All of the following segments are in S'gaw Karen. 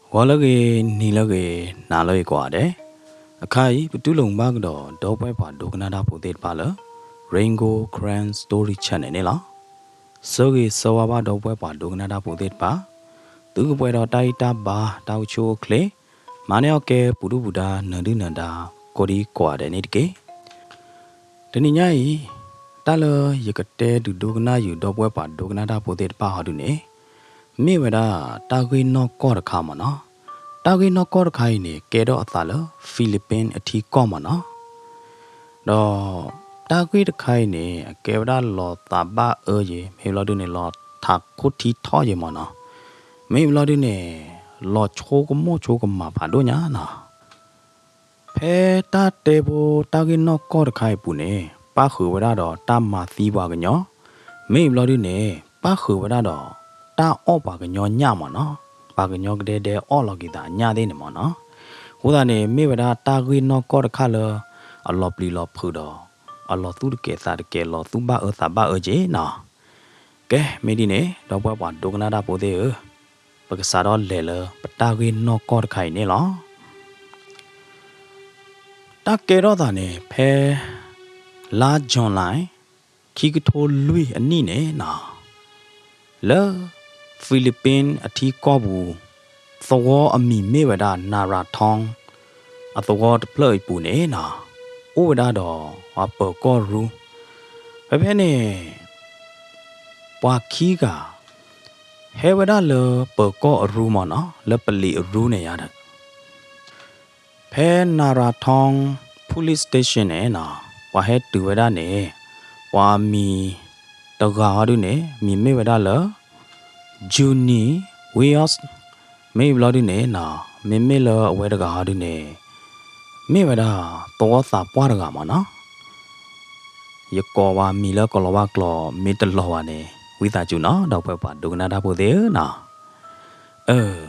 ဂီၤလၢအဂ့ၤ, နံၤလၢအဂ့ၤ, နၤလၢအဂ့ၤကိးဂၤဒဲး, အခါအံၤ ပတူၢ်လိာ်မုာ်ဘၣ်ကဒီး ဒီပုၢ်ဝဲၢ်ပှၤဒိကနၣ်တၢ်ဖိသ့ၣ်တဖၣ်လၢ Rain Gold Karen Story Channel န့ၣ်လီၤ. ဆၢဂ့ၤဆၢဝါဘၣ်ဒီပုၢ်ဝဲၢ်ပှၤဒိကနၣ်တၢ်ဖိသ့ၣ်တဖၣ်, သုကပှဲၤဒီးတၢ်ဂံၢ်တၢ်ဘါ တၢ်အိၣ်ဆူၣ်အိၣ်ချ့, မၤန့ၢ်အီၣ်ကဲ ပူၤဒုၣ်ပူၤဒါ နၢၤဒုၣ်နၢၤဒါ ကိးဒံကိးဂၤဒဲးန့ၣ်တက့ၢ်. တနံၤညါအံၤ တၢ်လၢယကတဲဒုးဒိကနၣ်ယုာ် ဒီပုၢ်ဝဲၢ်ပှၤဒိကနၣ်တၢ်ဖိသ့ၣ်တဖၣ်ဟီဒုန့ၣ်, မ့ၢ်ဝဲဒၣ်တၢ်ဂ့ၢ်နီၢ်ကီၢ်တခါမ့ၢ်နီၤ. တၢ်ဂ့ၢ်နီၢ်ကီၢ်တခါအံၤန့ၣ် ကဲထီၣ်အသးလၢ Philippine အထံကီၢ်မ့ၢ်နီၤ. ဒီးတၢ်ဂ့ၢ်တခါအံၤန့ၣ် အကဲဝဲဒၣ်လီၤသးဘၣ်အၢယဲၤ, မ့ၢ်ဘျီဒုန့ၣ် လီၤထးခိၣ်ထံထီၣ်ယဲၤမ့ၢ်နီၤ. မ့ၢ်ဘျီဒုန့ၣ် လီၤဆိကမိၣ်ဆိကမးဖးဒိၣ်ညါနီၤ. ဖဲတၢ်တဲဖိတၢ်ဂ့ၢ်နီၢ်ကီၢ်တခါအံၤအပူၤန့ၣ် ပၣ်ဃုာ်ဝဲဒၣ်ဒီးတၢ်မၤသံပှၤကညီ, မ့ၢ်ဘျီဒုန့ၣ် ပၣ်ဃုာ်ဝဲဒၣ်ဒီးတၢ်အီၣ်ပှၤကညီညၣ်မ့ၢ်နီၤ, ပှၤကညီကဒဲဒဲအီၣ်လီၤက့ၤသးအညၣ်သ့ၣ်န့ၣ်မ့ၢ်နီၤ. အဃိသတးန့ၣ် မ့ၢ်ဝဲဒၣ်တၢ်ဂ့ၢ်နီၢ်ကီၢ်တခါလၢ အလီၤပျံၤလီၤဖုးဒီး အလီၤသူၣ်တကဲၤသးတကဲၤ လီၤသူၣ်ဘၣ်အၢသးဘၣ်အၢက့ၤနီၤ. ကဲ မ့ၢ်ဒ်န့ၣ် ဒီပုၢ်ဝဲၢ်ပှၤဒိကနၣ်တၢ်ဖိသ့ၣ်ဧၢ, ပကစးထီၣ်လဲၤလၢပတၢ်ဂ့ၢ်နီၢ်ကီၢ်တခါအံၤန့ၣ်လီၤ. တၢ်ကဲထီၣ်သးန့ၣ် ဖဲလါ July ခံကထိလွံၢ်အနံၣ်န့ၣ်နီၤ, လၢ Philippine အထံကီၢ်ပူၤ သဝီအမံၤမ့ၢ်ဝဲဒၣ် Naratong အသဝီတဖျၢၣ်အံၤပူၤန့ၣ်နီၤ, အိၣ်ဝဲဒၣ်ဒီးပှၤပၢၤကီၢ်ရူ, ဖဲဖဲန့ၣ် ပှၤခံဂၤ ဟဲဝဲဒၣ်လၢပၢၤကီၢ်အရူမ့ၢ်နီၤ, လၢပလံးအရူန့ၣ်ယါဒီး ဖဲ Naratong Police Station န့ၣ်နီၤ, ပှၤဟဲတုၤဝဲဒၣ်န့ၣ် ပှၤမံၤတဂၤဟီဒုန့ၣ် မံၤမ့ၢ်ဝဲဒၣ်လၢ Junie Wios, မ့ၢ်ဘျီဒုန့ၣ်နီၤ, မ့မ့ၢ်လၢအဝဲတဂၤဟီဒုန့ၣ် မ့ၢ်ဝဲဒၣ်သဝီသးပှၢ်တဂၤမ့ၢ်နီၤ. ယကိးဝဲမံၤလၢကလီၤဝါကျိာ် မ့ၢ်တလီၤဘၣ်န့ၣ် ဝံသးစူၤနီၤ ဒီပုၢ်ဝဲၢ်ပှၤဒိကနၣ်တၢ်ဖိသ့ၣ်ဧၢနီၤ. အၢ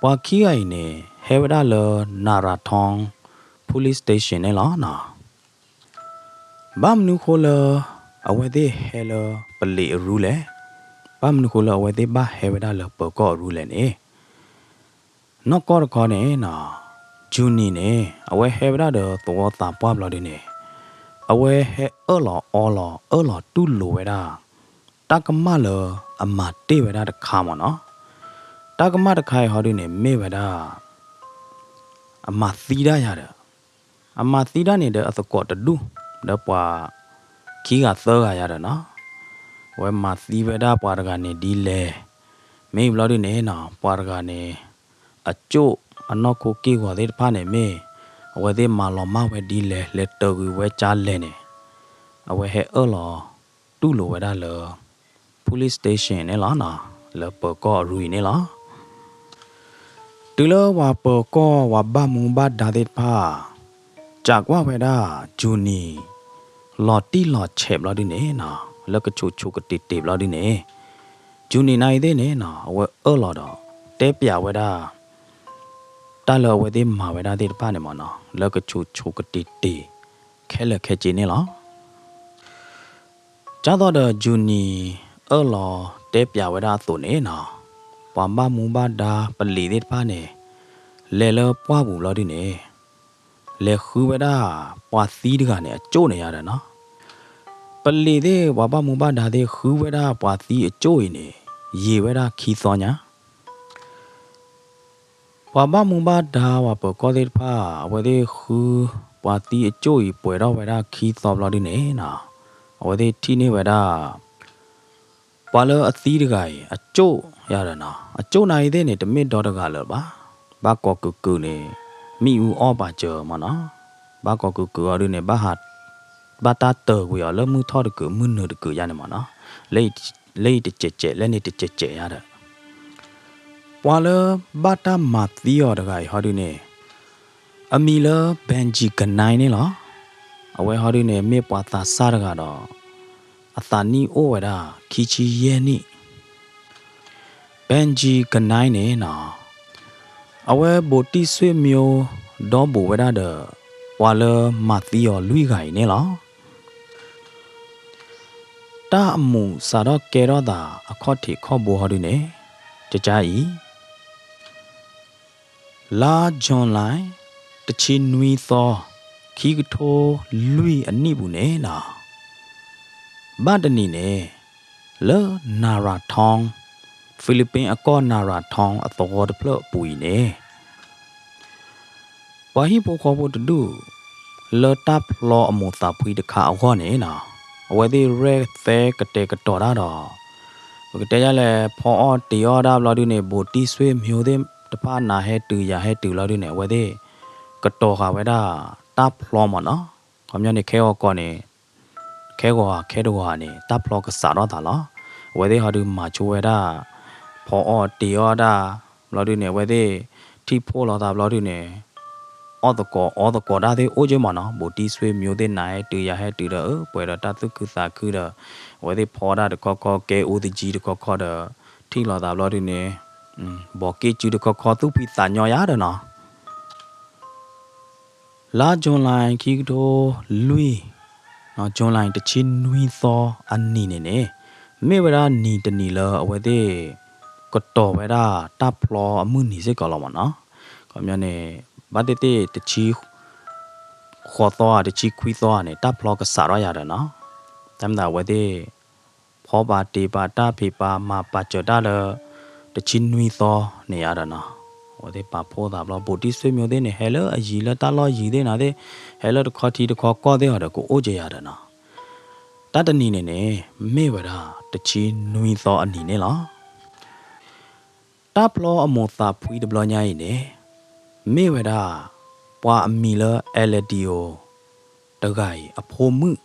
ပှၤခံဂၤအံၤန့ၣ် ဟဲဝဲဒၣ်လၢ Naratong Police Station န့ၣ်လီၤနီၤ. ဘၣ်မနုၤဃိလၢ အဝဲသ့ၣ်ဟဲလၢပလံးအရူလဲၣ်, ဘၣ်မနုၤဃိလၢအဝဲသ့ၣ်ဘၣ်ဟဲဝဲဒၣ်လၢပၢၤကီၢ်အရူလဲၣ်န့ၣ် နီၢ်ကီၢ်တခီန့ၣ်နီၤ, Junie န့ၣ် အဝဲဟဲဝဲဒၣ်ဒီးသဝီသးပှၢ်ဘျီဒုန့ၣ် အဝဲဟဲအၢၣ်လီၤအီလီၤ အၢၣ်လီၤတူၢ်လိာ်ဝဲဒၣ် တၢ်ကမၣ်လၢအမၤတ့ၢ်ဝဲဒၣ်တခါမ့ၢ်နီၤ. တၢ်ကမၣ်တခါအံၤဟီဒုန့ၣ် မ့ၢ်ဝဲဒၣ် အမၤသံဒၣ်ယၤဒီး အမၤသံဒၣ်န့ၣ်ဒီးအသကိးတဒူၣ် ဒီးပှၤခံဂၤသၢဂၤယၤဒီးနီၤ, အဝဲမၤသံဝဲဒၣ်ပှၤတဂၤန့ၣ်ဒ်လဲၣ်, မ့ၢ်ဘျီဒုန့ၣ်နီၤ ပှၤတဂၤန့ၣ် အကၠိၣ်အနီၢ်ခိက့ၢ်ဂီၤသ့ၣ်တဖၣ်န့ၣ်မ့ၢ် အဝဲသ့ၣ်မၤလီၤမၢ်ဝဲဒ်လဲၣ် လဲၤတၢၤကွံာ်ဝဲကၢလဲၣ်န့ၣ် အဝဲဟဲအၢၣ်လီၤတူၢ်လိာ်ဝဲဒၣ်လၢ police station န့ၣ်လီၤနီၤ, လၢပၢၤကီၢ်အရူအံၤန့ၣ်လီၤ. တုၤလၢပှၤပၢၤကီၢ်ပှၤဘၣ်မူဘၣ်ဒါသ့ၣ်တဖၣ် စံးကွၢ်ဝဲဒၣ် Junie လီၤတံၢ်လီၤဆဲးဘျီဒုန့ၣ်နီၤ, လၢကဆိးဆိးကတ့ၤတ့ၤဘျီဒုန့ၣ် Junie နၤအံၤသ့ၣ်န့ၣ်နီၤ အဝဲအၢၣ်လီၤဒီး တဲပျးဝဲဒၣ် တၢ်လၢအဝဲသ့ၣ်မၤဝဲဒၣ်သ့ၣ်တဖၣ်န့ၣ်မ့ၢ်နီၤ လၢကဆိးဆိးကတ့ၤတ့ၤ ခဲလၢာ်ခဲဆ့န့ၣ်လီၤ. ကၢ်သိးဒီး Junie အၢၣ်လီၤတဲပျးဝဲဒၣ်အသိးန့ၣ်နီၤ, ပှၤဘၣ်မူဘၣ်ဒါပလံးသ့ၣ်တဖၣ်န့ၣ် လဲၤလၢပှၢ်ပူၤဘျီဒုန့ၣ် လဲၤဃုဝဲဒၣ်ပှၤသံတဂၤန့ၣ် အကၠိၣ်န့ၣ်ယါဒီးနီၤ, ပလံးသ့ၣ်ပှၤဘၣ်မူဘၣ်ဒါသ့ၣ်ဃုဝဲဒၣ်ပှၤသံအကၠိၣ်အံၤန့ၣ် ယံာ်ဝဲဒၣ်ခံသီညါ ပှၤဘၣ်မူဘၣ်ဒါပှၤပၢၤကီၢ်သ့ၣ်တဖၣ် အဝဲသ့ၣ်ဃုပှၤသံအကၠိၣ်အံၤပှဲၤထီၣ်ဝဲဒၣ်ခံသီဘျီဒုန့ၣ်နီၤ, အဝဲသ့ၣ်ထံၣ်န့ၢ်ဝဲဒၣ် ပှၤလၢအသံတဂၤအံၤ အကၠိၣ်ယါဒီးနီၤ, အကၠိၣ်နၤအံၤသ့ၣ်န့ၣ် တမ့ၢ်ဒီတဂၤလၢၤဘၣ်, ဘၣ်ကိးကုာ်ကုာ်န့ၣ် မ့ၣ်အူအီၣ်ပာ်စၢၤမ့ၢ်နီၤ, ဘၣ်ကိးကုာ်ကုာ်အီၤဒုန့ၣ် ဘၣ်ဟး ဘၣ်တၢ်တၢၤကွံာ်အီၤလၢမုၢ်ထီၣ်တကုာ်မုၢ်နုာ်တကုာ်ယါန့ၣ်မ့ၢ်နီၤ, လၢအံၤတစဲးစဲး လၢန့ၣ်တစဲးစဲးယါဒီး ပှၤလၢဘၣ်တၢ်မၤသံအီၤတဂၤအံၤဟီဒုန့ၣ် အမံၤလၢ Benji Kanai န့ၣ်လီၤ. အဝဲဟီဒုန့ၣ် မ့ၢ်ပှၤသးစၢ်တဂၤဒီး အသးနံၣ်အိၣ်ဝဲဒၣ်ခံဆံယဲၢ်နံၣ် Benji Kanai န့ၣ်နီၤ, အဝဲဘိးတံၢ်ဆွေမျိုး ဒီဘူးဝဲဒၣ်ဒီး ပှၤလၢမၤသံအီၤလွံၢ်ဂၤအံၤန့ၣ်လီၤ. တၢ်အမူးစးထီၣ်ကဲထီၣ်သးအခီၣ်ထံးခီၣ်ဘိဟီဒုန့ၣ် ကကါအံၤ လါ July တဆံနွံသီ ခံကထိလွံၢ်အနံၣ်ပူၤန့ၣ်နီၤ, ဘၣ်တနံၤန့ၣ် လၢ Nara Town, Philippine အကီၢ် Nara Town အသဝီတဖျၢၣ်အပူၤအံၤန့ၣ် ပှၤဟံၣ်ဖိဃီဖိတဒူၣ် လၢတၢ်ဖျီအမိၢ်သးဖှံတခါအဂီၢ်န့ၣ်နီၤ, အဝဲသ့ၣ်ရဲၣ်သဲကတဲာ်ကတီၤတၢ်ဒီး ပကတဲယလဲၣ် ဖီအီၣ်တ့ၤအီၣ်တၢ်ဘျီဒုန့ၣ် ဘူးတံၢ်ဆွေမျိုးသ့ၣ်တဖၣ်နၤဟဲတုၤယၤဟဲတုၤလီၤဒုန့ၣ် အဝဲသ့ၣ်ကတီၤဃာ်ဝဲဒၣ်တၢ်ဖျီမ့ၢ်နီၤ. ခီပညီန့ၣ် ခဲဂီၤကီၢ်န့ၣ် ခဲဂီၤခဲတဂီၤန့ၣ် တၢ်ဖျီကစးထီၣ်သးလီၤ. အဝဲသ့ၣ်ဟီဒုးမၤဆိဝဲဒၣ် ဖီအီၣ်တ့ၤအီၣ်တၢ်ဘျီဒုန့ၣ် အဝဲသ့ၣ်ထံၣ်ဖှိၣ်လိာ်သးဘျီဒုန့ၣ် အီၣ်သကိးအီသကိးတၢ်သ့ၣ်အိၣ်က့မ့ၢ်နီၤ, ဘူးတံၢ်ဆွေမျိုးသ့ၣ်နၤဟဲတုၤယၤဟဲတုၤဒီး အပှဲၤဒီးတၢ်သူၣ်ခုသးခုဒီး အဝဲသ့ၣ်ဖီတၢ်တခီခီ ကဲအူသကၠံတခီခီဒီး ထံၣ်လိာ်သးဘျီဒုန့ၣ် ဘီးက့ၣ်စုတခီခီသူၣ်ဖှံသးညီယၤဒီးနီၤ လါ July ခံကထိလွံၢ်, July တဆံနွံသီအနံၤန့ၣ်န့ၣ် မ့ၢ်ဝဲဒၣ်နံၤတနံၤလၢအဝဲသ့ၣ် ကတီၤဝဲဒၣ်တၢ်ဖျီအမုၢ်နံၤစ့ၢ်ကီးလီၤမ့ၢ်နီၤ. ခီပညီန့ၣ် ဘၣ်သ့ၣ်သ့ၣ်တဆံ ဃိးသီဧါတဆံခွံသီဧါန့ၣ် တၢ်ဖျီကစးထီၣ်ယၤဒီးနီၤ. တၢ်မၤသးအဝဲသ့ၣ် ဖီပာ်တ့ၢ်ပာ်တၢ်ဖံးပာ်မၤပာ်စၢၤတၢ်လၢ တဆံနွံသီန့ၣ်ယၤဒီးနီၤ. အဝဲသ့ၣ်ပာ်ဖှိၣ်သးဘျီ ဘူးတံၢ်ဆွေမျိုးသ့ၣ်န့ၣ် ဟဲလၢအယံၤလၢတၢ်လီၢ်ယံၤသ့ၣ်နၤသ့ၣ် ဟဲလၢတခီထံတခီကီၢ်သ့ၣ်အီၤဒီးကအိၣ်က့ယၤဒီးနီၤ. တၢ်တနံၤန့ၣ်န့ၣ် မ့ၢ်ဝဲဒၣ်တဆံနွံသီအနံၤန့ၣ်လီၤ. တၢ်ဖျီအမိၢ်သးဖှံတဘျီညါအံၤန့ၣ် မ့ၢ်ဝဲဒၣ် ပှၤအမံၤလၢ အဲလၣ်ဒံၣ်ဧိၤ တဂၤအံၤအဖိမုၣ်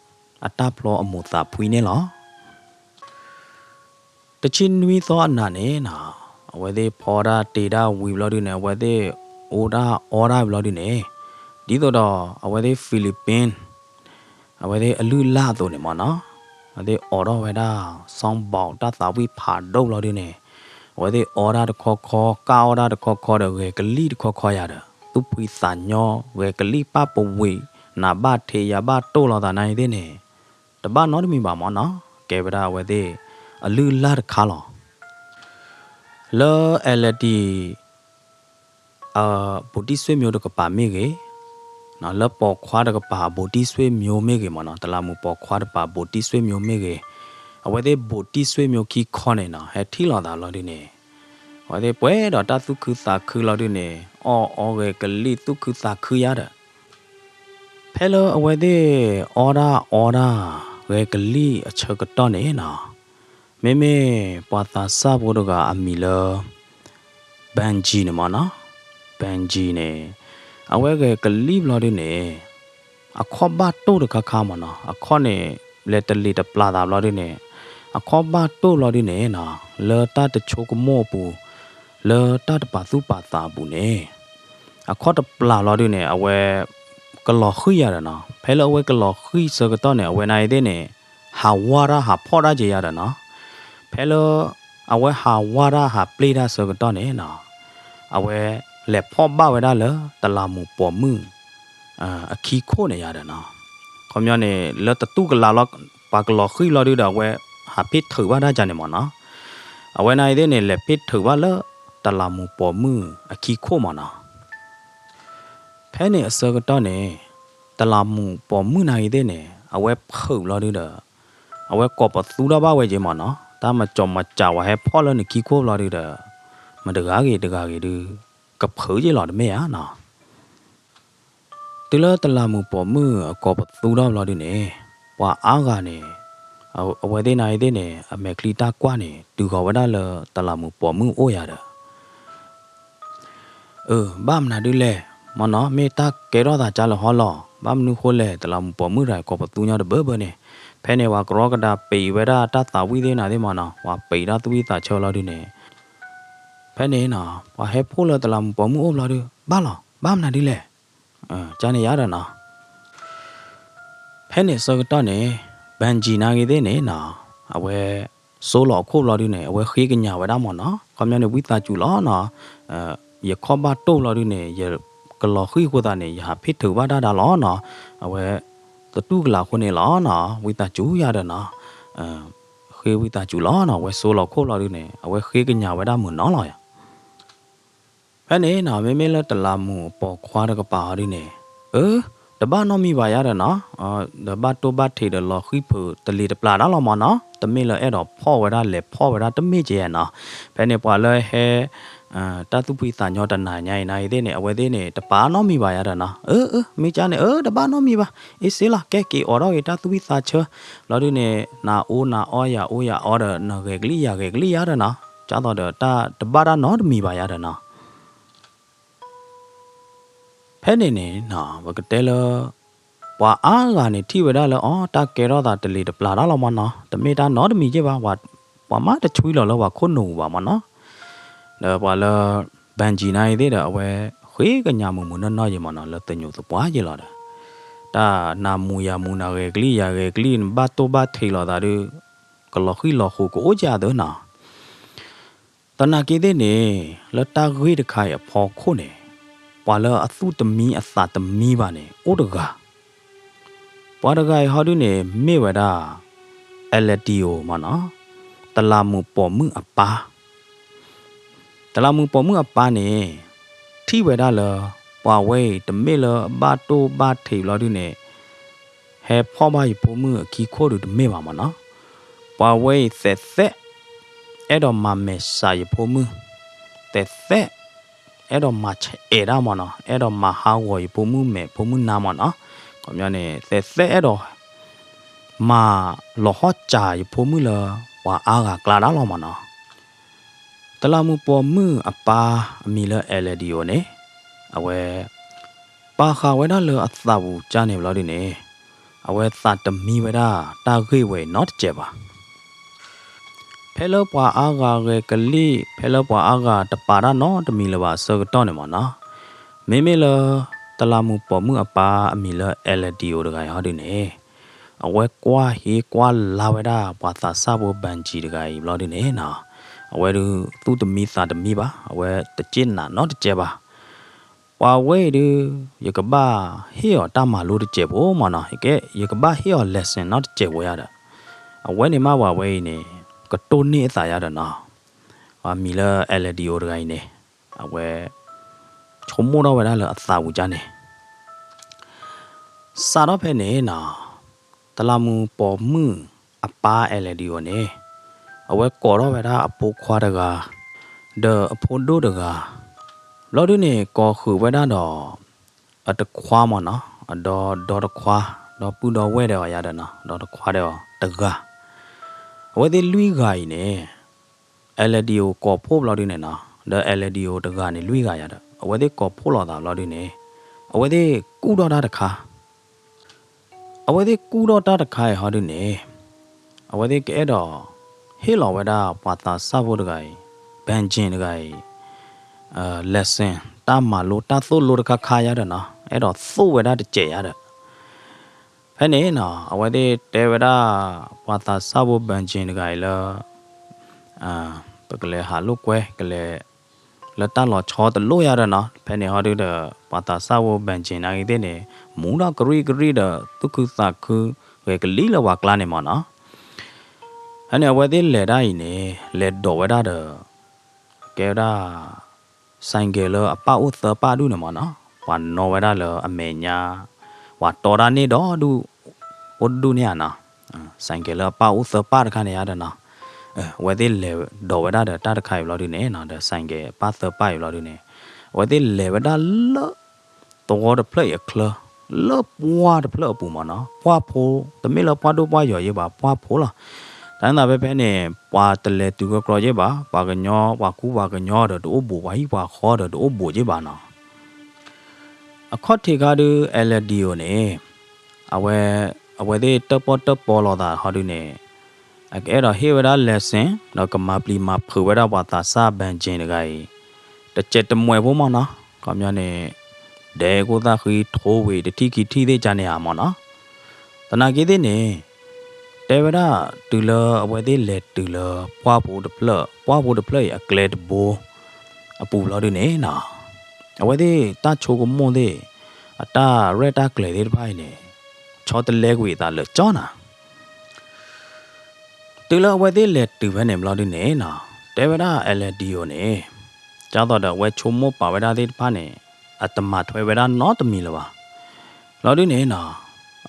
အတၢ်ဖျီအမိၢ်သးဖှံန့ၣ်လီၤ. တဆံနွံသီအနံၤန့ၣ်နီၤ အဝဲသ့ၣ်ဖီတၢ်တ့ၢ်တၢ်ဝံၤဘျီဒုန့ၣ် အဝဲသ့ၣ်အိၣ်တၢ်အီတၢ်ဘျီဒုန့ၣ် ဒ်သိးဒီးအဝဲသ့ၣ် Philippine အဝဲသ့ၣ်အလုၢ်အလၢ်အသိးန့ၣ်မ့ၢ်နီၤ အဝဲသ့ၣ်အိးထီၣ်ဝဲဒၣ် sound box တၢ်သးဝံၣ်ဖးဒိၣ်ဘျီဒုန့ၣ် အဝဲသ့ၣ်အီတၢ်တခီခီ ကၢ်အီတၢ်တခီခီဒီး ဂဲၤကလံၣ်တခီခီယၤဒီး သူၣ်ဖှံသးညီ ဂဲၤကလံၣ်ပၢ်ပဝ့ၤ နးဘၣ်ထံးယၤဘၣ်တိၢ်လိာ်သးနၤအံၤသ့ၣ်န့ၣ် တဘၣ်နီတမံၤဘၣ်မ့ၢ်နီၤ ကဲဝဲဒၣ်အဝဲသ့ၣ် အလုၢ်အလၢ်တခါလီၤ. လၢ အဲလၣ်ဒံၣ် ဘူးတံၢ်ဆွေမျိုးတကပၤမ့ၢ်ဂ့ၤ, လၢပိာ်ခွါတကပၤဘူးတံၢ်ဆွေမျိုးမ့ၢ်ဂ့ၤမ့ၢ်နီၤ တလးမူးပိာ်ခွါတကပၤဘူးတံၢ်ဆွေမျိုးမ့ၢ်ဂ့ၤ, အဝဲသ့ၣ်ဘူးတံၢ်ဆွေမျိုးခံခီန့ၣ်နီၤ ဟဲထံၣ်လိာ်သးလီၤဒုန့ၣ် အဝဲသ့ၣ်ပှဲၤဒီးတၢ်သူၣ်ခုသးခုလီၤဒုန့ၣ် အီၣ်အီဂဲၤကလံၣ်သူၣ်ခုသးခုယၤဒီး ဖဲလၢအဝဲသ့ၣ်အီတၢ်အီတၢ် ဂဲၤကလံၣ်အဆၢကတီၢ်န့ၣ်နီၤ, မ့မ့ၢ်ပှၤသးစၢ်ဖိတဂၤအမံၤလၢ Benji န့ၣ်မ့ၢ်နီၤ, Benji န့ၣ် အဝဲဂဲၤကလံၣ်ဘျီဒုန့ၣ် အခီၣ်ဘၣ်တိၢ်တခါခါမ့ၢ်နီၤ, အခီၣ်န့ၣ် လဲၤတလ့ၤတပျၢ်သးဘျီဒုန့ၣ် အခီၣ်ဘၣ်တိၢ်ဘျီဒုန့ၣ်နီၤ လၢတၢ်တဆိကမိၣ်အပူၤ လၢတၢ်တပာ်သူၣ်ပာ်သးအပူၤန့ၣ် အခီၣ်တပျၢ်ဘျီဒုန့ၣ် အဝဲ ကလီၤဃံၢ်ယၤဒီးနီၤ, ဖဲလၢအဝဲကလီၤဃံၢ်ဆၢကတီၢ်န့ၣ် အဝဲနၤအံၤသ့ၣ်န့ၣ် ဟးဝါတၢ်ဟးဖီၣ်တၢ်က့ၤယၤဒီးနီၤ, ဖဲလၢ အဝဲဟးဝါတၢ်ဟးပျ့ၢ်တၢ်ဆၢကတီၢ်န့ၣ်နီၤ, အဝဲလဲၤဖီၣ်ဘၣ်ဝဲဒၣ်လၢတလးမူးပိာ်မုၣ် အခံခိၣ်န့ၣ်ယၤဒီးနီၤ, ခီပညီန့ၣ် လၢတတူၢ်ကလာ်လီၤ ပှၤကလီၤဃံၢ်လီၤဒုဒီး အဝဲဟးဖ့ၣ်ထုးဘၣ်တၢ်ကန့ၣ်မ့ၢ်နီၤ, အဝဲနၤအံၤသ့ၣ်န့ၣ် လဲၤဖ့ၣ်ထုးဘၣ်လၢတလးမူးပိာ်မုၣ်အခံခိၣ်မ့ၢ်နီၤ ဖဲန့ၣ်အဆၢကတီၢ်န့ၣ် တလးမူးပိာ်မုၣ်နၤအံၤသ့ၣ်န့ၣ် အဝဲဖုးဘျီဒုဒီး အဝဲကိးပသူထီၣ်ဘၣ်ဝဲက့ၤမ့ၢ်နီၤ, တၢ်မၤကၠီၤမၤစးဝဲဟဲဖီၣ်လၢနခံခိၣ်ဘျီဒုဒီး မတဂၤဂ့ၤတဂၤဂ့ၤဒု ကဖုးက့ၤလီၤတမ့ၢ်ဧါနီၤ. တုၤလၢတလးမူးပိာ်မုၣ်အကိးပသူထီၣ်ဘျီဒုန့ၣ် ပှၤအါဂၤန့ၣ် အဝဲသ့ၣ်နၤအံၤသ့ၣ်န့ၣ် အမဲာ်ချံတၢ်ကွၢ်န့ၣ် တုၤဃီၤဝဲဒၣ်လၢတလးမူးပိာ်မုၣ်အိၣ်ယၤဒီး အၢ ဘၣ်မနုၤဒုလဲၣ်, မ့ၢ်နီၤ မ့ၢ်တၢ်ကဲထီၣ်သးကါလၢဟီလီၤ, ဘၣ်မနုၤဃိလဲၣ် တလးမူးပိာ်မုၣ်တဂၤကိးပသူညီတဘၢဘၢန့ၣ်, ဖဲန့ၣ် ပှၤကရီကဒါပံးဝဲဒၣ်တၢ်သးဝံၣ်သ့ၣ်နၤသ့ၣ်မ့ၢ်နီၤ, ပှၤပံးတၢ်သးဝံၣ်သးဆၢလီၤဒုန့ၣ်, ဖဲန့ၣ်နီၤ ပှၤဟဲဖှိၣ်လၢတလးမူးပိာ်မုၣ်အိၣ်ဘျီဒု ဘၣ်လီၤ, ဘၣ်မနုၤဒုလဲၣ် ကန့ၣ်ယၤဒီးနီၤ ဖဲန့ၣ်ဆၢကတီၢ်န့ၣ် ဘၣ်ကံနၤဂ့ၤသ့ၣ်န့ၣ်နီၤ အဝဲ စိလီၤအခိၣ်ဘျီဒုန့ၣ် အဝဲဃ့ကညးဝဲဒၣ်မ့ၢ်နီၤ, ခီပညီန့ၣ် ဝံသးစူၤလီၤနီၤ, ယခီၣ်ဘၣ်တိၢ်ဘျီဒုန့ၣ် ယကလီၤဃံၢ်အဃိသတးန့ၣ် ယဟးဖ့ၣ်ထုးဘၣ်တၢ်ဒၣ်လီၤနီၤ, အဝဲ တတူၢ်ကလာ်အဃိန့ၣ်လီၤနီၤ, ဝံသးစူၤယၤဒီးနီၤ, ဃ့ဝံသးစူၤလီၤနီၤ, အဝဲစိလီၤခိၣ်ဘျီဒုန့ၣ် အဝဲဃ့ကညးဝဲဒၣ်မ့ၢ်နီၤလီၤယၤ ဖဲန့ၣ်နီၤ မ့မ့ၢ်လၢတလးမူးအပိာ်ခွါတကပၤဟီဒုန့ၣ်, အၢ, တဘၣ်နီတမံၤဘၣ်ယါဒီးနီၤ, ဒီးဘၣ်တိၢ်ဘၣ်ထံးဒီးလီၤဃံၢ်ဖုးတလ့ၤတပျၢ်တၢ်လီၤမၢ်နီၤ, တမ့ၢ်လၢအဲၣ်ဒိးဖီၣ်ဝဲဒၣ်လဲၤဖီၣ်ဝဲဒၣ်တမ့ၢ်ကဲနီၤ. ဖဲန့ၣ်ပှၤလၢဟဲ တၢ်သူၣ်ဖှံသးညီတနၤညါအံၤနၤအံၤသ့ၣ်န့ၣ် အဝဲသ့ၣ်န့ၣ် တပာ်နီတမံၤဘၣ်ယါဒီးနီၤ, အၢ အၢ မ့ၢ်ကါန့ၣ် အၢ တဘၣ်နီတမံၤဘၣ်, အ့စ့လီၤ ကဲက့ၤအိးထီၣ်က့ၤတၢ်သူၣ်ဖှံသးညီ, ဘျီဒုန့ၣ် နၤအိၣ်နၤအီယၤအိၣ်ယၤအီဒီး နဂဲၤကလံၣ်ယၤဂဲၤကလံၣ်ယါဒီးနီၤ, ကၢ်သိးဒီးတၢ်တဘၣ်တၢ်နီတမံၤဘၣ်ယါဒီးနီၤ. ဖဲန့ၣ်န့ၣ် ပကတဲလၢ ပှၤအါဂၤန့ၣ်ထံၣ်ဝဲဒၣ်လၢအီၤ တၢ်ကဲထီၣ်သးတလ့ၤတပျၢ်တၢ်လီၤမၢ်နီၤ, တမ့ၢ်တၢ်နီတမံၤက့ဘၣ်, ပှၤမးတဆွံလီၤလၢပှၤခိၣ်နူာ်ပူၤဘၣ်မၢ်နီၤ. ဒီးပှၤလၢ ဘၣ်ကံၤ နၤအံၤသ့ၣ်ဒီး အဝဲဃ့ကညးမုာ်မုာ်နီၢ်နီၢ်ယဲမၢ်နီၤ, လၢသညူးသပှၢ်ယဲလီၤဒီး တၢ်နၤမူယၤမူ နၤဂဲၤကလံၣ်ယၤဂဲၤကလံၣ် နဘၣ်တိၢ်ဘၣ်ထံးလိာ်သးဒီး ကလီၤဃံၣ်လီၤဃိၤကအိၣ်ကသ့နီၤ. သနာ်က့သ့ၣ်န့ၣ် လၢတၢ်ဂ့ၢ်တခါအံၤအဖီခိၣ်န့ၣ် ပှၤလၢအသူၣ်တမံအသးတမံဘၣ်န့ၣ် အိၣ်တဂၤ, ပှၤတဂၤအံၤဟီဒုန့ၣ် မ့ၢ်ဝဲဒၣ် အဲးလဲးဒံအိၣ် မၢ်နီၤ, တလးမူးပိာ်မုၣ်အပၢ် တလးမူးပိာ်မုၣ်အပၢ်န့ၣ် ထံၣ်ဝဲဒၣ်လၢ ပှၤဝဲအံၤတမ့ၢ်လၢအဘၣ်တိၢ်ဘၣ်ထံးဘျီဒုန့ၣ် ဟဲဖီၣ်ဘၣ်ယဖိမုၣ်အခံခိၣ်ဒုတမ့ၢ်ဘၣ်မၢ်နီၤ, ပှၤဝဲအံၤသဲးသဲး အဲၣ်ဒိးမၤမဲာ်ဆှးယဖိမုၣ်, သဲးသဲး အဲၣ်ဒိးမၤဆဲးအဲးဒၣ်မၢ်နီၤ, အဲၣ်ဒိးမၤဟးဂီၤယဖိမုၣ်မဲာ်ဖိမုၣ်နါမၢ်နီၤ, ခီပညီန့ၣ် သဲးသဲးအဲၣ်ဒိး မၤလီၤဟီၣ်စၢ်ယဖိမုၣ်လၢ ပှၤအါဂၤကျါဒၣ်လီၤမၢ်နီၤ. တလးမူးပိာ်မုၣ်အပၢ်အမံၤလၢအဲးလဲးဒံအိၣ်န့ၣ် အဝဲ ပာ်ဃာ်ဝဲဒၣ်လၢအသးပူၤကၢ်န့ၣ်ဘျီဒုန့ၣ် အဝဲသးတမံဝဲဒၣ်တၢ်ဂ့ၢ်ဝဲအံၤနီတစဲးဘၣ်. ဖဲလၢပှၤအါဂၤဂဲၤကလံၣ် ဖဲလၢပှၤအါဂၤတပာ်တၢ်နီတမံၤလၢၤဘၣ်အဆၢကတီၢ်န့ၣ်မၢ်နီၤ, မ့မ့ၢ်လၢ တလးမူးပိာ်မုၣ်အပၢ်အမံၤလၢအဲးလဲးဒံအိၣ်တဂၤအံၤဟီဒုန့ၣ် အဝဲကွၢ်ဟ့ကွၢ်လါဝဲဒၣ်ပှၤသးစၢ်ဖိဘၣ်ကံၤတဂၤအံၤဘျီဒုန့ၣ်နီၤ, အဝဲဒုးသူၣ်တမံသးတမံဘၣ်, အဝဲတစ့ၣ်နာ်နီတစဲးဘၣ်. ပှၤဝဲအံၤဒုး ယကဘၣ်ဟ့ၣ်အီၤတၢ်မၤလိတစဲးဖိမၢ်နီၤ, ယကဘၣ်ဟ့ၣ်အီၤ lesson နီတစဲးဖိယါဒီး အဝဲန့ၣ်မးပှၤဝဲအံၤန့ၣ် ကတိၢ်န့ၢ်အသးယါဒီးနီၤ, ပှၤမံၤလၢအဲးလဲးဒံအိၣ်တဂၤအံၤန့ၣ် အဝဲ ဆိကမိၣ်ထီၣ်ဝဲဒၣ်လၢအသးပူၤကၢ်န့ၣ် စးထီၣ်ဖဲန့ၣ်နီၤ, တလးမူးပိာ်မုၣ်အပၢ်အဲးလဲးဒံအိၣ်န့ၣ် အဝဲကိးထီၣ်ဝဲဒၣ်အဖိခွါတဂၤ ဒီးအဖိဒိၣ်တဂၤ, ဘျီဒုန့ၣ် ကိးဃုာ်ဝဲဒၣ်ဒီး အတခွါမၢ်နီၤ, အဒီဒီတခွါ, ဒီပုၢ်ဒီဝဲၢ်ဒီးအီၤယါဒီးနီၤ, ဒီတခွါဒီးအီၤတဂၤ, အဝဲသ့ၣ်လွံၢ်ဂၤအံၤန့ၣ် အဲးလဲးဒံအိၣ်ကိးဖှိၣ်ဘျီဒုန့ၣ်နီၤ, ဒီးအဲးလဲးဒံအိၣ်တဂၤန့ၣ်လွံၢ်ဂၤယါဒီး အဝဲသ့ၣ်ကိးဖှိၣ်လိာ်သးဘျီဒုန့ၣ် အဝဲသ့ၣ်ကူၣ်ထီၣ်တၢ်တခါ အဝဲသ့ၣ်ကူၣ်ထီၣ်တၢ်တခါအံၤဟီဒုန့ၣ် အဝဲသ့ၣ်ကအဲၣ်ဒိး ဟ့ၣ်လီၤဝဲဒၣ်ပှၤသးစၢ်ဖိတဂၤအံၤ ဘၣ်ကၠ့ၣ်တဂၤအံၤ lesson တၢ်မၤလိတၢ်သိၣ်လိတခါခါယါဒီးနီၤ, အဲၣ်ဒိးသိၣ်ဝဲဒၣ်တစဲးယါဒီး ဖဲန့ၣ်နီၤ အဝဲသ့ၣ်တဲဝဲဒၣ် ပှၤသးစၢ်ဖိဘၣ်ကၠ့ၣ်တဂၤအံၤလၢ ပကလဲၤဟးလိာ်ကွဲ ကလဲၤ လၢတၢ်လီၤဆီတလိၣ်ယါဒီးနီၤ, ဖဲန့ၣ်ဟီဒုဒီး ပှၤသးစၢ်ဖိဘၣ်ကၠ့ၣ်နာ်ဂ့ၤသ့ၣ်န့ၣ် မူဒီးကရံၣ်ကရံၣ်ဒီး သူၣ်ခုသးခု ဂဲၤကလံၣ်လၢပှၤကျါန့ၣ်မၢ်နီၤ. ဖဲန့ၣ်အဝဲသ့ၣ်လဲၤဒၣ်အံၤန့ၣ် လဲၤဒိးဝဲဒၣ်ဒီး ကဲဝဲဒၣ် ဆိုင်ကယ်လၢအပၣ်အိၣ်သၢပၣ်ဒူၣ်န့ၣ်မၢ်နီၤ, ပှၤနီၣ်ဝဲဒၣ်လၢအမဲာ်ညါ ပှၤတီတၢ်န့ၢ်ဒီးဒူၣ် အိၣ်တဒူၣ်န့ၣ်ဧါနီၤ, ဆိုင်ကယ်လၢအပၣ်အိၣ်သၢပၣ်တခါန့ၣ်ဧါဒီးနီၤ, အဝဲသ့ၣ်လဲၤဒိးဝဲဒၣ်ဒီးတၢ်တခါအံၤဘျီဒုန့ၣ်နီၤ, ဒီး ဆိုင်ကယ် အပၣ်သၢပၣ်အံၤဘျီဒုန့ၣ် အဝဲသ့ၣ်လဲၤဝဲဒၣ်လၢ သဝီတဖျၢၣ်အံၤအချၢ လၢပှၢ်တဖျၢၣ်အပူၤမၢ်နီၤ, ပှၢ်ဖိ တမ့ၢ်လၢပှၢ်ဒိၣ်ပှၢ်ယိာ်ယဲဘၣ် ပှၢ်ဖိလီၤ. တၢ်န့ၣ်သတးဖဲဖဲန့ၣ် ပှၤတလဲၤတုၤကကြီယဲဘၣ်, ပှၤကညီ ပှၤကူပှၤကညီဒီးတအိၣ်ဘူး, ပှၤဟံၣ်ပှၤဃီဒီးတအိၣ်ဘူးယဲဘၣ်နီၤ. အခီၣ်ထံးခါဒု အဲးလဲးဒံအိၣ်န့ၣ် အဝဲ အဝဲသ့ၣ်တၢၣ်ပီၣ်တၢၣ်ပီလိာ်သးဟီဒုန့ၣ် အကအဲၣ်ဒိးဟ့ၣ်ဝဲဒၣ် lesson ဒီးကမၤပျံၤမၤဖုးဝဲဒၣ်ပှၤသးစၢ်ဘၣ်ကၠ့ၣ်တဂၤအံၤ တစဲးတမှဲးဖိမၢ်နီၤ, ခီပညီန့ၣ် ဒဲးကိၣ်သၣ်ဃံထိဝံၤတထံၣ်ခံထံၣ်သ့ၣ်ကန့ၣ်ဧါမၢ်နီၤ. သနာ်က့သ့ၣ်န့ၣ် တဲဝဲဒၣ်တုၤလၢအဝဲသ့ၣ်လဲၤတုၤလၢပှၢ်ဖိတဖျၢၣ်, ပှၢ်ဖိတဖျၢၣ်အံၤအကျဲတဘိ အပူၤဘျီဒုန့ၣ်နီၤ, အဝဲသ့ၣ်တၢ်ဆိကမိၣ်သ့ၣ် အတၢ်ရဲၣ်တၢ်ကျဲၤသ့ၣ်တဖၣ်အံၤန့ၣ် ဆီတလဲကွံာ်အသးလၢာ်ကၠီနၤ. တုၤလၢအဝဲသ့ၣ်လဲၤတုၤဖဲန့ၣ်ဘျီဒုန့ၣ်နီၤ, တဲဝဲဒၣ်အဲးလဲးဒံအိၣ်န့ၣ် ကၢ်သိးဒီးအဝဲဆိကမိၣ်ပာ်ဝဲဒၣ်သ့ၣ်တဖၣ်န့ၣ် အတမၤထွဲဝဲဒၣ်နီတမံၤလၢၤဘၣ်. လီၤဒုန့ၣ်နီၤ